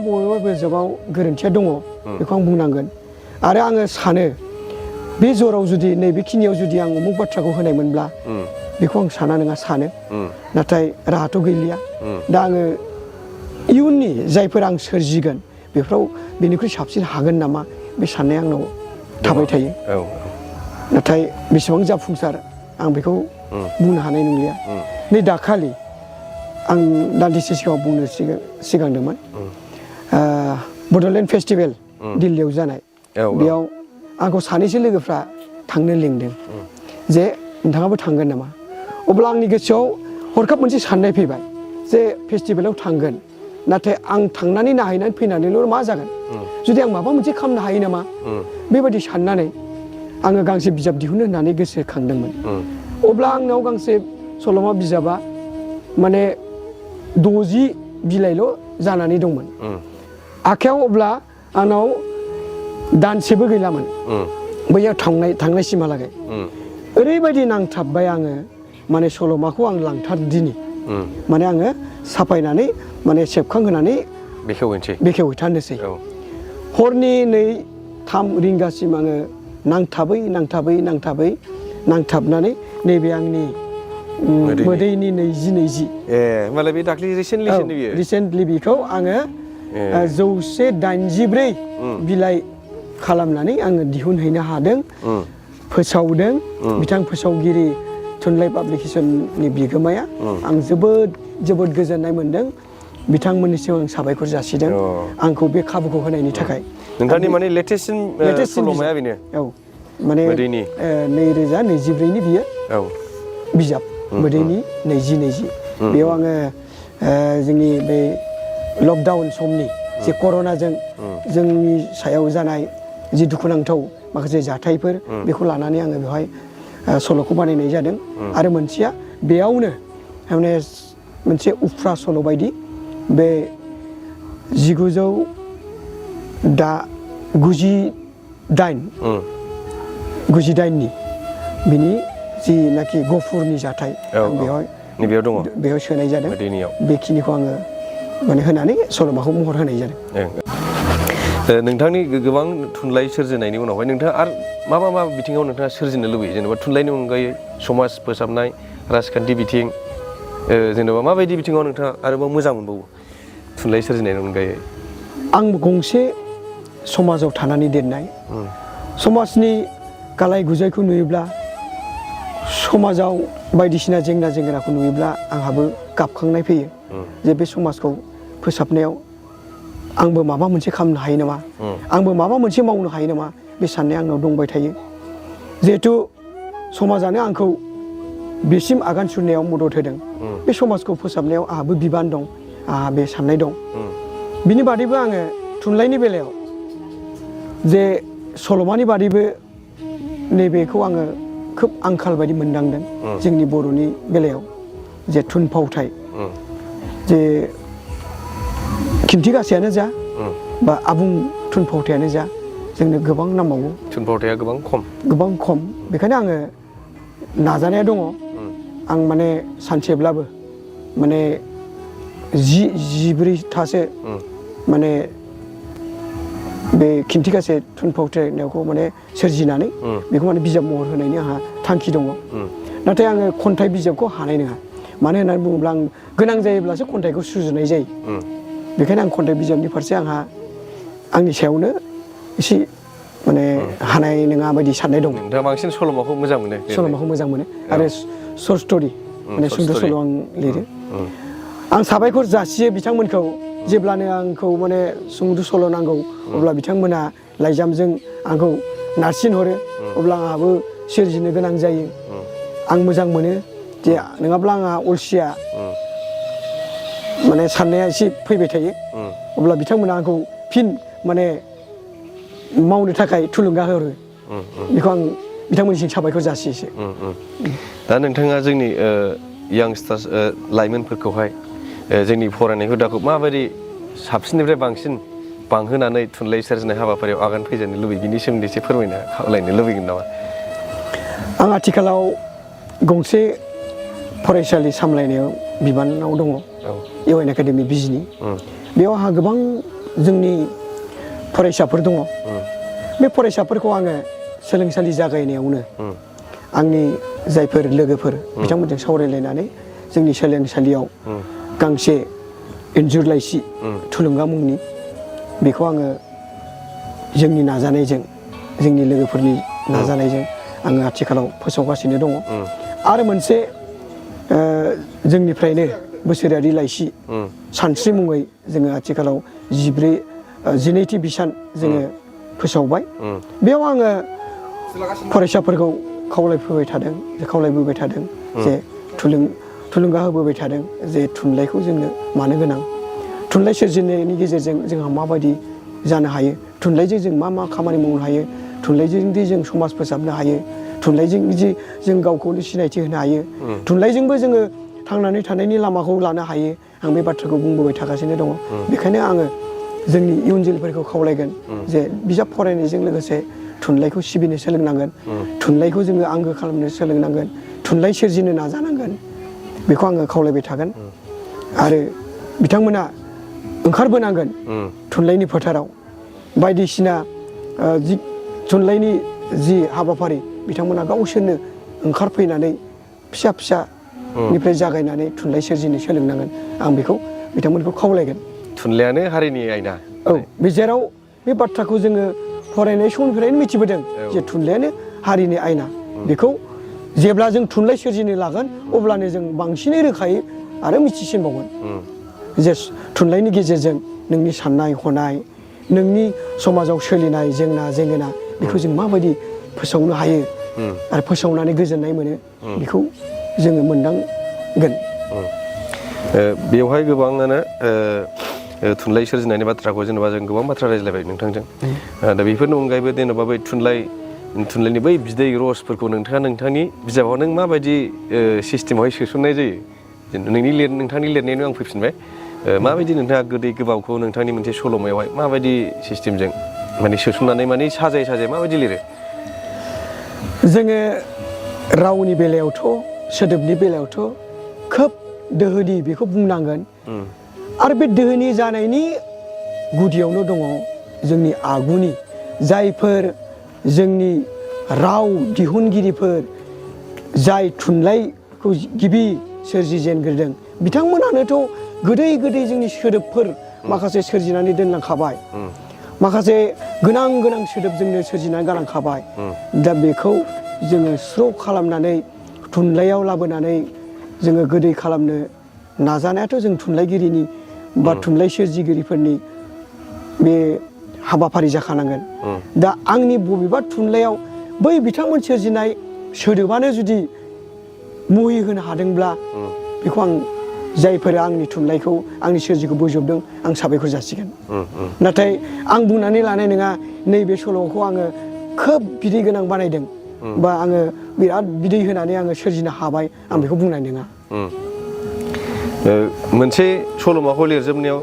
बिजाबाव गोरोन्थिया दङ बेखौ आं बुंनांगोन आरो आङो सानो बे जराव जुदि नैबेखिनियाव जुदि आं उमुक बाथ्राखौ होनायमोनब्ला बेखौ आं साना नङा सानो नाथाय राहाथ' गैलिया दा आङो इयुननि जायफोर आं सोरजिगोन बेफोराव बेनिख्रुइ साबसिन हागोन नामा बे साननाया आंनाव थाबाय थायो नाथाय बेसेबां जाफुंसार आं बेखौ बुंनो हानाय नंलिया नै दाखालि आं दान्दिसे सिगाङाव बुंनो सिगांदोंमोन बड'लेण्ड फेस्टिभेल दिल्लीयाव जानाय बेयाव आंखौ सानैसो लोगोफ्रा थांनो लिंदों जे नोंथाङाबो थांगोन नामा अब्ला आंनि गोसोआव हरखाब मोनसे साननाय फैबाय जे फेस्टिभेलाव थांगोन नाथाय आं थांनानै नायहैनानै फैनानैल' मा जागोन जुदि आं माबा मोनसे खालामनो हायो नामा बेबायदि साननानै आङो गांसे बिजाब दिहुननो होननानै गोसोखांदोंमोन अब्ला आंनाव गांसे सल'मा बिजाबा माने 60 बिलाइल' जानानै दंमोन आखायाव अब्ला आंनाव दानसेबो गैलामोन बैयाव थांनायसिमहालागै ओरैबायदि नांथाबबाय आङो माने सल'माखौ आं लांथारदिनि माने आङो साफायनानै माने सेबखांहोनानै बेखेवहैथारनोसै हरनि 2-3 रिंगासिम आङो नांथाबनानै नैबे आंनि मोदैनि 20 होमबालाय बे दाख्लै रिसेन्टलि बेखौ आङो 184 बिलाइ खालामनानै आङो दिहुनहैनो हादों फोसावदों बिथां फोसावगिरि थुनलाइ पाब्लिकेसननि बिगोमाया आं जोबोद गोजोननाय मोनदों बिथांमोननिसिम आं साबायखर जासिदों आंखौ बे खाबुखौ होनायनि थाखाय नोंथांनि माने लेटेस्ट सल'माया बेनो माने 2024नि बियो बिजाब मोदैनि 2020 बेयाव आङो जोंनि बे लकडाउन समनि जे कर'नाजों जोंनि सायाव जानाय जि दुखुनांथाव माखासे जाथायफोर बेखौ लानानै आङो बेवहाय सल'खौ बानायनाय जादों आरो मोनसेया बेयावनो माने मोनसे उफ्रा सल' बायदि बे 1998नि बिनि जिनाखि गफुरनि जाथाय बेयाव सोनाय जादों बेखिनिखौ आङो माने होनानै सल'माखौ महर होनाय जादों नोंथांनि गोबां थुनलाइ सोरजिनायनि उनावहाय नोंथाङा आरो मा बिथिङाव नोंथाङा सोरजिनो लुबैयो जेनेबा थुनलाइनि अनगायै समाज फोसाबनाय राजखान्थि बिथिं जेनेबा माबायदि बिथिङाव नोंथाङा आरोबाव मोजां मोनबावो थुनलाइ सोरजिनायनि अनगायै आं गंसे समाजाव थानानै देरनाय समाजनि गालाय गुजायखौ नुयोब्ला समाजाव बायदिसिना जेंनाखौ नुयोब्ला आंहाबो गाबखांनाय फैयो जे बे समाजखौ फोसाबनायाव आंबो माबा मोनसे खालामनो हायो नामा आंबो माबा मोनसे मावनो हायो नामा बे साननाया आंनाव दंबाय थायो जिहेथु समाजानो आंखौ बेसिम आगान सुरनायाव मदद होदों बे समाजखौ फोसाबनायाव आंहाबो बिबान दं आंहा बे साननाय दं बिनि बादैबो आङो थुनलाइनि बेलायाव जे सल'मानि बादैबो नैबेखौ आङो खोब आंखाल बायदि मोनदांदों जोंनि बर'नि बेलायाव जे थुनफावथाय जे खिन्थिगासेयानो जा बा आबुं थुनफावथायानो जा जोंनो गोबां नांबावगौ थुनफावथाया गोबां खम बेखायनो आङो नाजानाया दङ आं माने सानसेब्लाबो माने 14थासो माने बे खिन्थिगासे थुनफावथायखौ माने सोरजिनानै बेखौ माने बिजाब महर होनायनि आंहा थांखि दङ नाथाय आङो खन्थाइ बिजाबखौ हानाय नङा मानो होननानै बुङोब्ला आं गोनां जायोब्लासो खन्थाइखौ सुजुनाय जायो बेखायनो आं खन्थाइ बिजाबनि फारसे आंहा आंनि सायावनो एसे माने हानाय नङा बायदि साननाय दं नोंथाङा बांसिन सल'माखौ मोजां मोनो आरो शर्ट स्ट'रि माने सुंद' सल' आं लिरो आं साबायखर जासियो बिथांमोनखौ जेब्लानो आंखौ माने सुंद' सल' नांगौ अब्ला बिथांमोना लाइजामजों आंखौ नारसिनहरो अब्ला आंहाबो सोरजिनो गोनां जायो आं मोजां मोनो जे नङाब्ला आंहा अलसिया माने साननाया एसे फैबाय थायो अब्ला बिथांमोना आंखौ फिन माने मावनो थाखाय थुलुंगा हरो बेखौ आं बिथांमोननिसिम साबायखर जासियोसो दा नोंथाङा जोंनि यांस्टार्स लाइमोनफोरखौहाय जोंनि फरायनाय हुदाखौ माबायदि साबसिननिफ्राय बांसिन बांहोनानै थुनलाइ सोरजिनाय हाबाफारियाव आगान फैजानो लुबैयो बिनि सोमोन्दै एसे फोरमायना खावलायनो लुबैगोन नामा आं आथिखालाव गंसे फरायसालि सामलायनायाव बिबानाव दङ इउ एन एकाडेमि बिजनि बेयाव आंहा गोबां जोंनि फरायसाफोर दङ बे फरायसाफोरखौ आङो सोलोंसालि जागायनायावनो आंनि जायफोर लोगोफोर बिथांमोनजों सावरायलायनानै जोंनि सोलोंसालियाव गांसे इन्जुर लाइसि थुलुंगा मुंनि बेखौ आङो जोंनि नाजानायजों जोंनि लोगोफोरनि नाजानायजों आङो आथिखालाव फोसावगासिनो दङ आरो मोनसे जोंनिफ्रायनो बोसोरारि लाइसि सानस्रि मुङै जोङो आथिखालाव 14-12थि बिसान जोङो फोसावबाय बेयाव आङो फरायसाफोरखौ खावलायबोबाय थादों जे थुलुंगा होबोबाय थादों जे थुनलाइखौ जोंनो मानो गोनां थुनलाइ सोरजिनायनि गेजेरजों जोंहा माबायदि जानो हायो थुनलाइजों जों मा खामानि मावनो हायो थुनलाइजोंदि जों समाज फोसाबनो हायो थुनलाइजों जि जों गावखौनो सिनायथि होनो हायो थुनलाइजोंबो जोङो थांनानै थानायनि लामाखौ लानो हायो आं बे बाथ्राखौ बुंबोबाय थागासिनो दङ बेखायनो आङो जोंनि इयुन जोलैफोरखौ खावलायगोन जे बिजाब फरायनायजों लोगोसे थुनलाइखौ सिबिनो सोलोंनांगोन थुनलाइखौ जोङो आंगो खालामनो सोलोंनांगोन थुनलाइ सोरजिनो नाजानांगोन बेखौ आङो खावलायबाय थागोन आरो बिथांमोना ओंखारबोनांगोन थुनलाइनि फोथाराव बायदिसिना थुनलाइनि जि हाबाफारि बिथांमोना गावसोरनो ओंखारफैनानै फिसानिफ्राय जागायनानै थुनलाइ सोरजिनो सोलोंनांगोन आं बेखौ बिथांमोनखौ खावलायगोन थुनलाइयानो हारिनि आयना औ बे जेराव बे बाथ्राखौ जोङो फरायनाय समनिफ्रायनो मिथिबोदों जे थुनलाइयानो हारिनि आयना बेखौ जेब्ला जों थुनलाइ सोरजिनो लागोन अब्लानो जों बांसिनै रोखायै आरो मिथिसिनबावगोन जे थुनलाइनि गेजेरजों नोंनि साननाय हनाय नोंनि समाजाव सोलिनाय जेंना जेंगोना बेखौ जों माबायदि फोसावनो हायो आरो फोसावनानै गोजोननाय मोनो बेखौ जोङो मोनदांगोन बेवहाय गोबाङानो थुनलाइ सोरजिनायनि बाथ्राखौ जेनेबा जों गोबां बाथ्रा रायज्लायबाय नोंथांजों दा बेफोरनि अनगायैबो जेनेबा बै थुनलाइनि बै बिदै रसफोरखौ नोंथाङा नोंथांनि बिजाबाव नों माबायदि सिस्टेमावहाय सोसननाय जायो नोंथांनि लिरनायावनो आं फैफिनबाय माबायदि नोंथाङा गोदै गोबाबखौ नोंथांनि मोनसे सल'मायावहाय माबायदि सिस्टेमजों माने सोसननानै माने साजाय माबायदि लिरो जोङो रावनि बेलायावथ' सोदोबनि बेलायावथ' खोब दोहोनि बेखौ बुंनांगोन आरो बे दोहोनि जानायनि गुदियावनो दङ जोंनि आगुनि जायफोर जोंनि राव दिहुनगिरिफोर जाय थुनलाइखौ गिबि सोरजिजेनग्रोदों बिथांमोनानोथ' गोदै जोंनि सोदोबफोर माखासे सोरजिनानै दोनलांखाबाय माखासे गोनां सोदोब जोंनो सोरजिनानै गालांखाबाय दा बेखौ जोङो स्र' खालामनानै थुनलाइयाव लाबोनानै जोङो गोदै खालामनो नाजानायाथ' जों थुनलाइगिरिनि बा थुनलाइ सोरजिगिरिफोरनि बे हाबाफारि जाखानांगोन दा आंनि बबेबा थुनलाइयाव बै बिथांमोन सोरजिनाय सोदोबानो जुदि मुहि होनो हादोंब्ला बेखौ आं जायफोरा आंनि थुनलाइखौ आंनि सोरजिखौ बोजबदों आं साबायखर जासिगोन नाथाय आं बुंनानै लानाय नङा नैबे सल'खौ आङो खोब बिदै गोनां बानायदों बा आङो बिराद बिदै होनानै आङो सोरजिनो हाबाय आं बेखौ बुंनाय नङा मोनसे सल'माखौ लिरजोबनायाव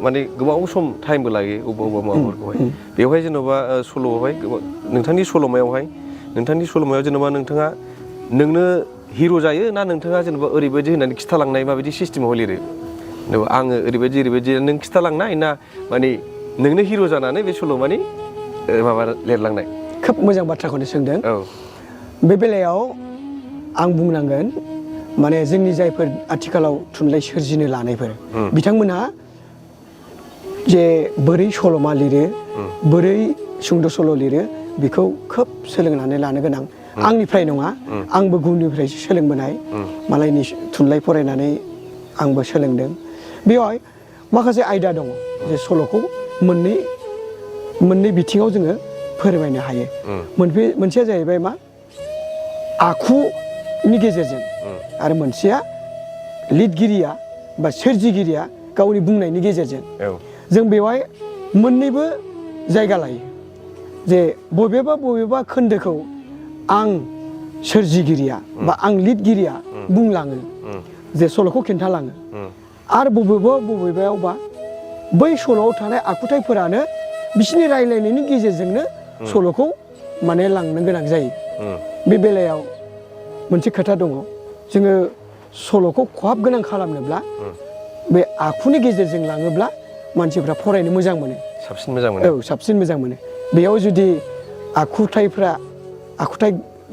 माने गोबाव सम टाइमबो लायो अबेबा माबाफोरखौहाय बेवहाय जेन'बा सल'आवहाय नोंथांनि सल'मायाव जेन'बा नोंथाङा नोंनो हिर' जायो ना नोंथाङा जेन'बा ओरैबायदि होननानै खिथालांनाय माबायदि सिस्टेमाव लिरो आङो ओरैबायदि नों खिथालांनाय ना माने नोंनो हिर' जानानै बे सल'मानि माबा लिरलांनाय खोब मोजां बाथ्राखौनो सोंदों औ बे बेलायाव आं बुंनांगोन माने जोंनि जायफोर आथिखालाव थुनलाइ सोरजिनो लानायफोर बिथांमोनहा जे बोरै सल'मा लिरो बोरै सुंद' सल' लिरो बेखौ खोब सोलोंनानै लानो गोनां आंनिफ्राय नङा आंबो गुबुननिफ्रायसो सोलोंबोनाय मालायनि थुनलाइ फरायनानै आंबो सोलोंदों बेवहाय माखासे आयदा दङ जे सल'खौ मोननै बिथिङाव जोङो फोरमायनो हायो मोनसेया जाहैबाय मा आखुनि गेजेरजों आरो मोनसेया लिरगिरिया बा सोरजिगिरिया गावनि बुंनायनि गेजेरजों जों बेवहाय मोननैबो जायगा लायो जे बबेबा खोन्दोखौ आं सोरजिगिरिया बा आं लिरगिरिया बुंलाङो जे सल'खौ खिन्थालाङो आरो बबेबायावबा बै सल'आव थानाय आखुथायफोरानो बिसिनि रायलायनायनि गेजेरजोंनो सल'खौ माने लांनो गोनां जायो बे बेलायाव मोनसे खोथा दङ जोङो सल'खौ खहाब गोनां खालामनोब्ला बे आखुनि गेजेरजों लाङोब्ला मानसिफ्रा फरायनो मोजां मोनो। साबसिन मोजां मोनो। औ साबसिन मोजां मोनो। बेयाव जुदि आखुथाय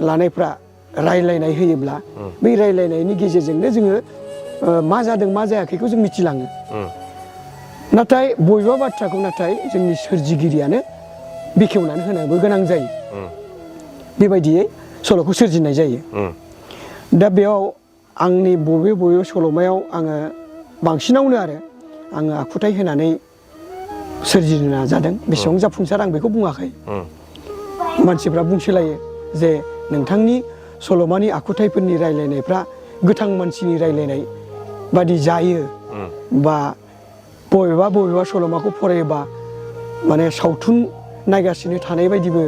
लानायफ्रा रायलायनाय होयोब्ला बै रायलायनायनि गेजेरजोंनो जोङो मा जादों मा जायाखैखौ जों मिथिलाङो। नाथाय बबेबा बाथ्राखौ नाथाय जोंनि सोरजिगिरियानो बेखेवनानै होनोबो गोनां जायो। बेबायदियै सल'खौ सोरजिनाय जायो। दा बेयाव आंनि बबे सल'मायाव आङो बांसिनावनो आङो आखुथाय होनानै सोरजिनो नाजादों। बेसेबां जाफुंसार आं बेखौ बुङाखै। मानसिफ्रा बुंसोलायो जे नोंथांनि सल'मानि आखुथायफोरनि रायलायनायफ्रा गोथां मानसिनि रायलायनाय बादि जायो, बा बबेबा सल'माखौ फरायोबा माने सावथुन नायगासिनो थानाय बायदिबो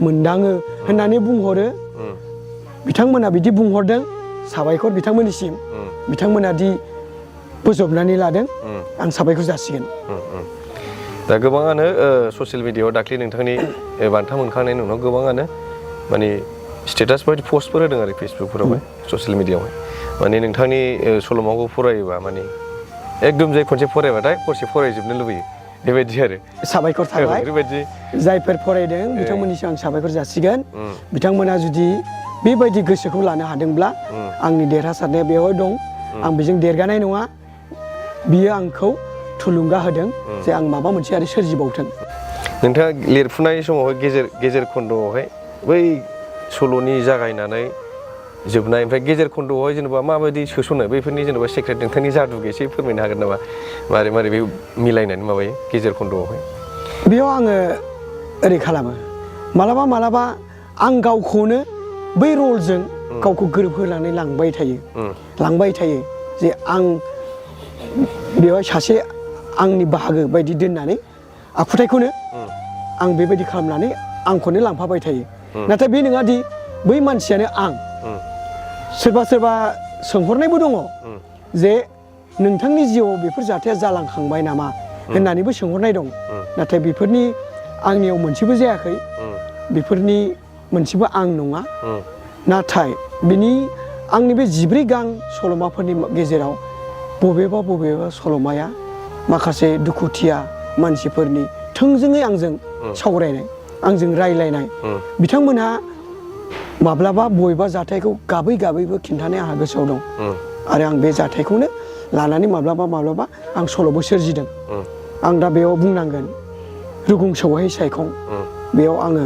मोनदाङो होननानै बुंहरो। बिथांमोना बिदि बुंहरदों, साबायखर बिथांमोननिसिम। बिथांमोना दि बोजबनानै लादों, आं साबायखर जासिगोन। दा गोबाङानो ससियेल मिडियायाव दाख्लै नोंथांनि बान्था मोनखांनायनि उनाव गोबाङानो माने स्टेटास बायदि पस्टफोर होदों आरो फेसबुकफोरावहाय, ससियेल मिडियायावहाय। माने नोंथांनि सल'माखौ फरायोबा माने एकदम जाय खनसे फरायबाथाय हरसे फरायजोबनो लुबैयो, बेबायदि आरो। साबायखर थाबाय। बेबायदि जायफोर फरायदों बिथांमोननिसिम आं साबायखर जासिगोन। बिथांमोना जुदि बेबायदि गोसोखौ लानो हादोंब्ला आंनि देरहासारनाया बेवहाय दं। आं बेजों देरगानाय नङा। बियो आंखौ थुलुंगा होदों जे आं माबा मोनसे आरो सोरजिबावथों। नोंथाङा लिरफुनाय समावहाय गेजेर खन्द'आवहाय बै सल'नि जागायनानै जोबनाय, ओमफ्राय गेजेर खन्द'आवहाय जेनेबा माबायदि सोसनो, बैफोरनि जेनेबा सेक्रेट नोंथांनि जादु एसे फोरमायनो हागोन नामा? मारै बे मिलायनानै माबायो गेजेर खन्द'आवहाय? बेयाव आङो ओरै खालामो, मालाबा आं गावखौनो बै रलजों गावखौ गोरोबहोनानै लांबाय थायो जे आं बेवहाय सासे आंनि बाहागो बायदि दोननानै आखुथायखौनो आं बेबायदि खालामनानै आंखौनो लांफाबाय थायो। नाथाय बे नङा दि बै मानसियानो आं। सोरबा सोंहरनायबो दङ जे नोंथांनि जिउआव बेफोर जाथाया जालांखांबाय नामा होननानैबो सोंहरनाय दं। नाथाय बेफोरनि आंनियाव मोनसेबो जायाखै। बेफोरनि मोनसेबो आं नङा। नाथाय आंनि बे 14 गां सल'माफोरनि गेजेराव बबेबा सल'माया माखासे दुखुथिया मानसिफोरनि थोंजोङै आंजों सावरायनाय, आंजों रायलायनाय। बिथांमोनहा माब्लाबा बबेबा जाथायखौ गाबैबो खिन्थानाय आंहा गोसोआव दं। आरो आं बे जाथायखौनो लानानै माब्लाबा आं सल'बो सोरजिदों। आं दा बेयाव बुंनांगोन रुगुं सौहाय सायखं। बेयाव आङो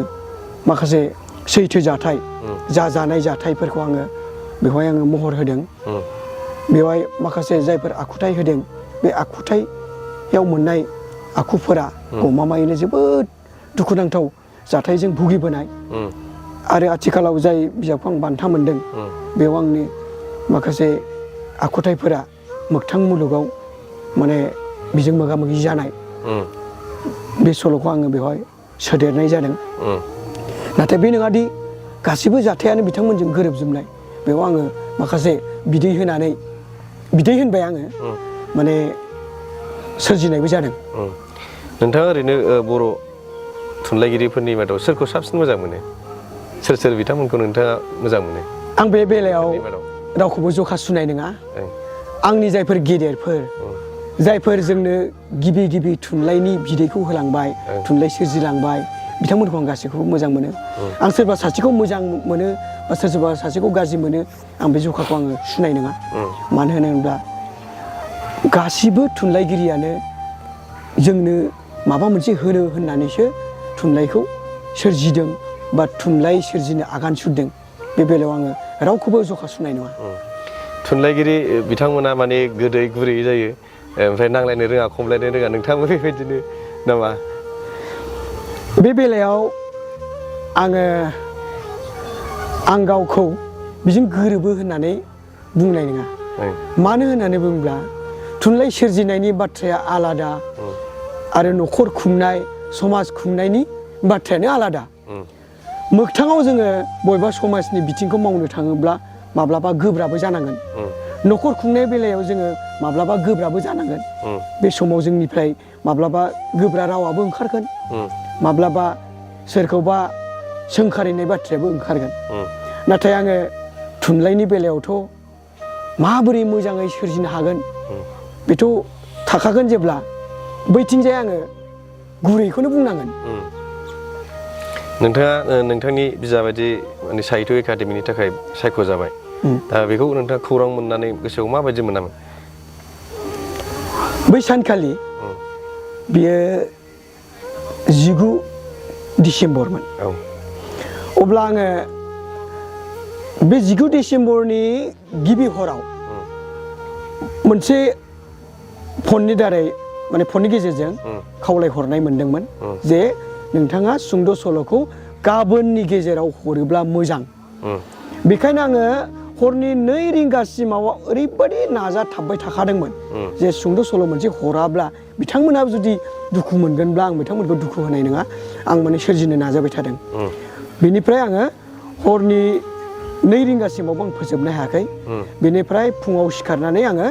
माखासे सैथो जाथाय, जाजानाय जाथायफोरखौ बेवहाय आङो महर होदों। बेवहाय माखासे जायफोर आखुथाय होदों, बे आखुथायाव मोननाय आखुफोरा गमामायैनो जोबोद दुखुनांथाव जाथायजों भुगिबोनाय। आरो आथिखालाव जाय बिजाबखौ आं बान्था मोनदों, बेयाव आंनि माखासे आखुथायफोरा मोगथां मुलुगाव माने बिजों मोगा मोगि जानाय, बे सल'खौ आङो बेवहाय सोदेरनाय जादों। नाथाय बे नङादि गासिबो जाथायानो बिथांमोनजों गोरोबजोबनाय। बेयाव आङो माखासे बिदै होनबाय आङो, माने सोरजिनायबो जादों। नोंथाङा ओरैनो बर' थुनलाइगिरिफोरनि मादाव सोरखौ साबसिन मोजां मोनो? सोर बिथांमोनखौ नोंथाङा मोजां मोनो? आं बे बेलायाव रावखौबो जखा सुनाय नङा। आंनि जायफोर गेदेरफोर, जायफोर जोंनो गिबि थुनलाइनि बिदैखौ होलांबाय, थुनलाइ सोरजिलांबाय, बिथांमोनखौ आं गासैखौबो मोजां मोनो। आं सोरबा सासेखौ मोजां मोनो बा सोरबा सासेखौ गाज्रि मोनो, आं बे जखाखौ आङो सुनाय नङा। मानो होनोब्ला गासिबो थुनलाइगिरियानो जोंनो माबा मोनसे होनो होननानैसो थुनलाइखौ सोरजिदों बा थुनलाइ सोरजिनो आगान सुरदों। बे बेलायाव आङो रावखौबो जखा सुनाय नङा। थुनलाइगिरि बिथांमोना माने गोदै गुरै जायो, ओमफ्राय नांलायनो रोङा, खमलायनो रोङा। नोंथाङाबो बेबायदिनो नामा? बे बेलायाव आं गावखौ बेजों गोरोबो होननानै बुंनाय नङा। मानो होननानै बुङोब्ला थुनलाइ सोरजिनायनि बाथ्राया आलादा, आरो न'खर खुंनाय, समाज खुंनायनि बाथ्रायानो आलादा। मोगथाङाव जोङो बबेबा समाजनि बिथिंखौ मावनो थाङोब्ला माब्लाबा गोब्राबो जानांगोन। न'खर खुंनाय बेलायाव जोङो माब्लाबा गोब्राबो जानांगोन। बे समाव जोंनिफ्राय माब्लाबा गोब्रा रावाबो ओंखारगोन, माब्लाबा सोरखौबा सोंखारिनाय बाथ्रायाबो ओंखारगोन। नाथाय आङो थुनलाइनि बेलायावथ' माबोरै मोजाङै सोरजिनो हागोन बेथ' थाखागोन। जेब्ला बैथिंजाय आङो गुरैखौनो बुंनांगोन। नोंथाङा नोंथांनि बिजाबायदि माने साहित्य एकाडेमिनि थाखाय सायख'जाबाय। दा बेखौ नोंथाङा खौरां मोननानै गोसोआव माबायदि मोनामोन? बै सानखालि बियो 19 डिसेम्बरमोन। अब्ला आङो बे 19 डिसेम्बरनि गिबि हराव मोनसे फननि दारै माने फननि गेजेरजों खावलायहरनाय मोनदोंमोन जे नोंथाङा सुंद' सल'खौ गाबोननि गेजेराव हरोब्ला मोजां। बेखायनो आङो हरनि 2 रिंगासिमाव ओरैबायदि नाजाथाबबाय थाखादोंमोन जे सुंद' सल' मोनसे हराब्ला बिथांमोनहा जुदि दुखु मोनगोनब्ला आं बिथांमोनखौ दुखु होनाय नङा, आं माने सोरजिनो नाजाबाय थादों। बेनिफ्राय आङो हरनि 2 रिंगासिमावबो आं फोजोबनो हायाखै। बेनिफ्राय फुङाव सिखारनानै आङो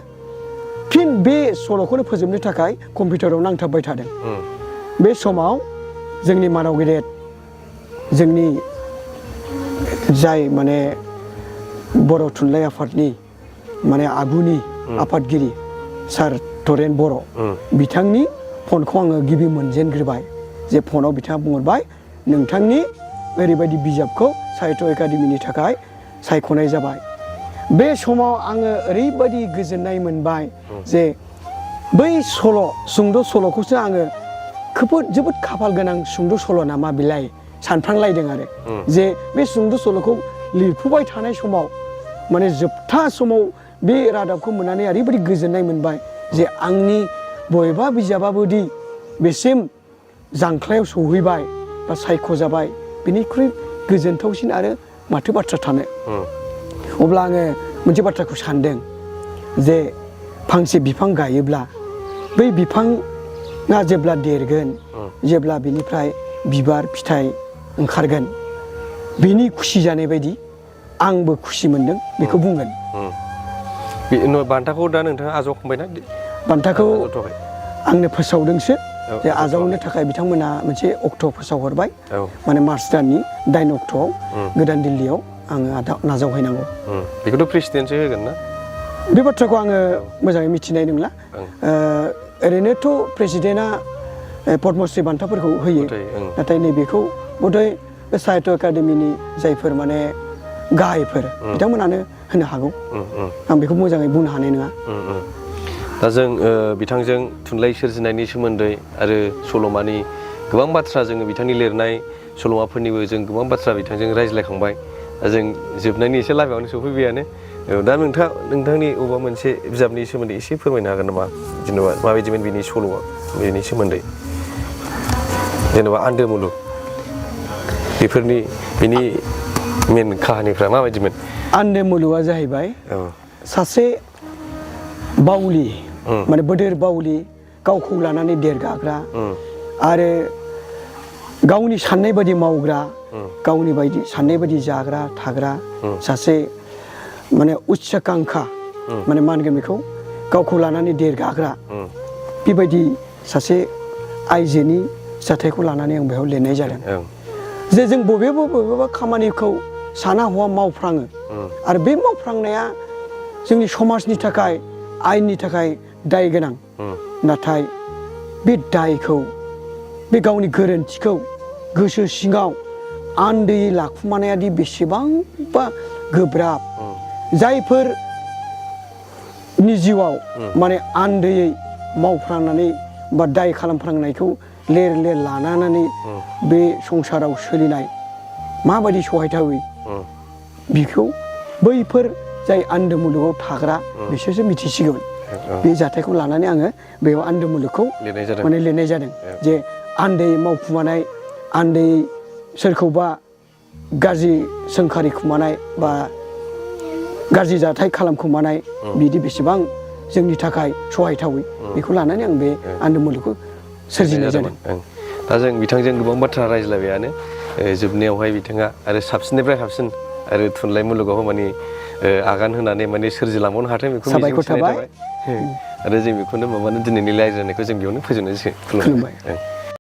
फिन बे सल'खौनो फोजोबनो थाखाय कम्पिउटाराव नांथाबबाय थादों। बे समाव जोंनि मानाव गेदेर जोंनि जाय माने बर' थुनलाइ आफादनि माने आगुनि आफादगिरि सार तरेन बर' बिथांनि फनखौ आङो गिबि मोनजेनग्रोबाय। जे फनाव बिथाङा बुंहरबाय नोंथांनि ओरैबायदि बिजाबखौ साहित्य एकाडेमिनि थाखाय सायख'नाय जाबाय। बे समाव आङो ओरैबायदि गोजोननाय मोनबाय जे बै सुंद' सल'खौसो आङो जोबोद खाफाल गोनां सुंद' सल' नामा बिलाय सानफ्रांलायदों आरो जे बे सुंद' सल'खौ लिरफुबाय थानाय समाव माने जोबथा समाव बे रादाबखौ मोननानै ओरैबायदि गोजोननाय मोनबाय जे आंनि बबेबा बिजाबाबोदि बेसिम जांख्लायाव सौहैबाय बा सायख'जाबाय बेनिख्रुइ गोजोनथावसिन आरो माथो बाथ्रा थानो। अब्ला आङो मोनसे बाथ्राखौ सानदों जे फांसे बिफां गायोब्ला बै बिफाङा जेब्ला देरगोन जेब्ला बिनिफ्राय बिबार फिथाइ ओंखारगोन बेनि खुसि जानाय बायदि आंबो खुसि मोनदों बेखौ बुंगोन। बान्थाखौ दा नोंथाङा आजावखांबायना? बान्थाखौ आंनो फोसावदोंसो जे आजावनो थाखाय बिथांमोना मोनसे अक्ट' फोसावहरबाय। माने मार्च दाननि 9 अक्ट'आव गोदान दिल्लीयाव आङो नाजावहैनांगौ। बेखौथ' प्रेसिडेन्टसो होगोन ना? बे बाथ्राखौ आङो मोजाङै मिथिनाय नंला। ओरैनोथ' प्रेसिडेन्टआ पद्मश्री बान्थाफोरखौ होयो, नाथाय नैबेखौ बधय बे साहित्य एकाडेमिनि जायफोर माने गाहायफोर बिथांमोनानो होनो हागौ। आं बेखौ मोजाङै बुंनो हानाय नङा। दा जों बिथांजों थुनलाइ सोरजिनायनि सोमोन्दै आरो सल'मानि गोबां बाथ्रा जोङो बिथांनि लिरनाय सल'माफोरनिबो जों गोबां बाथ्रा बिथांजों रायज्लायखांबाय। दा जों जोबनायनि एसे लामायावनो सफैबायानो। दा नोंथांनि अबेबा मोनसे बिजाबनि सोमोन्दै एसे फोरमायनो हागोन नामा? जेनेबा माबायदिमोन बिनि सल'आ, बेनि सोमोन्दै जेनेबा आन्दो मुलुग बेनि मेन काहानिफ्रा माबायदिमोन? आन्दो मुलुगआ जाहैबाय सासे बावलि माने बोदोर बावलि, गावखौ लानानै देरगाग्रा आरो गावनि साननाय बायदि मावग्रा, गावनि बायदि साननाय बायदि जाग्रा थाग्रा सासे माने उच्चाकांक्षा माने मा होनगोन बेखौ गावखौ लानानै देरगाग्रा बेबायदि सासे आइजोनि जाथायखौ लानानै आं बेयाव लिरनाय जादों। जे जों बबेबा खामानिखौ साना हौवा मावफ्राङो आरो बे मावफ्रांनाया जोंनि समाजनि थाखाय आयेननि थाखाय दाय गोनां, नाथाय बे दायखौ बे गावनि गोरोन्थिखौ गोसो सिङाव आन्दैयै लाखुमानायादि बेसेबांबा गोब्राब। जायफोरनि जिउआव माने आन्दैयै मावफ्रांनानै बा दाय खालामफ्रांनायखौ लेर लानानै बे संसाराव सोलिनाय माबायदि सहायथावै बिखौ बैफोर जाय आन्दो मुलुगाव थाग्रा बिसोरसो मिथिसिगोन। बे जाथायखौ लानानै आङो बेयाव आन्दो मुलुगखौ माने लिरनाय जादों। जे आन्दैयै मावखुमानाय, आन्दैयै सोरखौबा गाज्रि सोंखारि खुमानाय बा गाज्रि जाथाय खालामखुमानाय बिदि बेसेबां जोंनि थाखाय सहायथावै बेखौ लानानै आं बे आन्दो मुलुगखौ सोरजिनाय जादों। दा जों बिथांजों गोबां बाथ्रा रायज्लायबायानो। जोबनायावहाय बिथाङा आरो साबसिननिफ्राय साबसिन आरो थुनलाइ मुलुगाव माने आगान होनानै माने सोरजिलांबावनो हाथों बेखौ मिजिंथिनाय थाबाय। आरो जों बेखौनो दिनैनि रायज्लायनायखौ जों बेयावनो फोजोबनोसै। खुलुमबाय।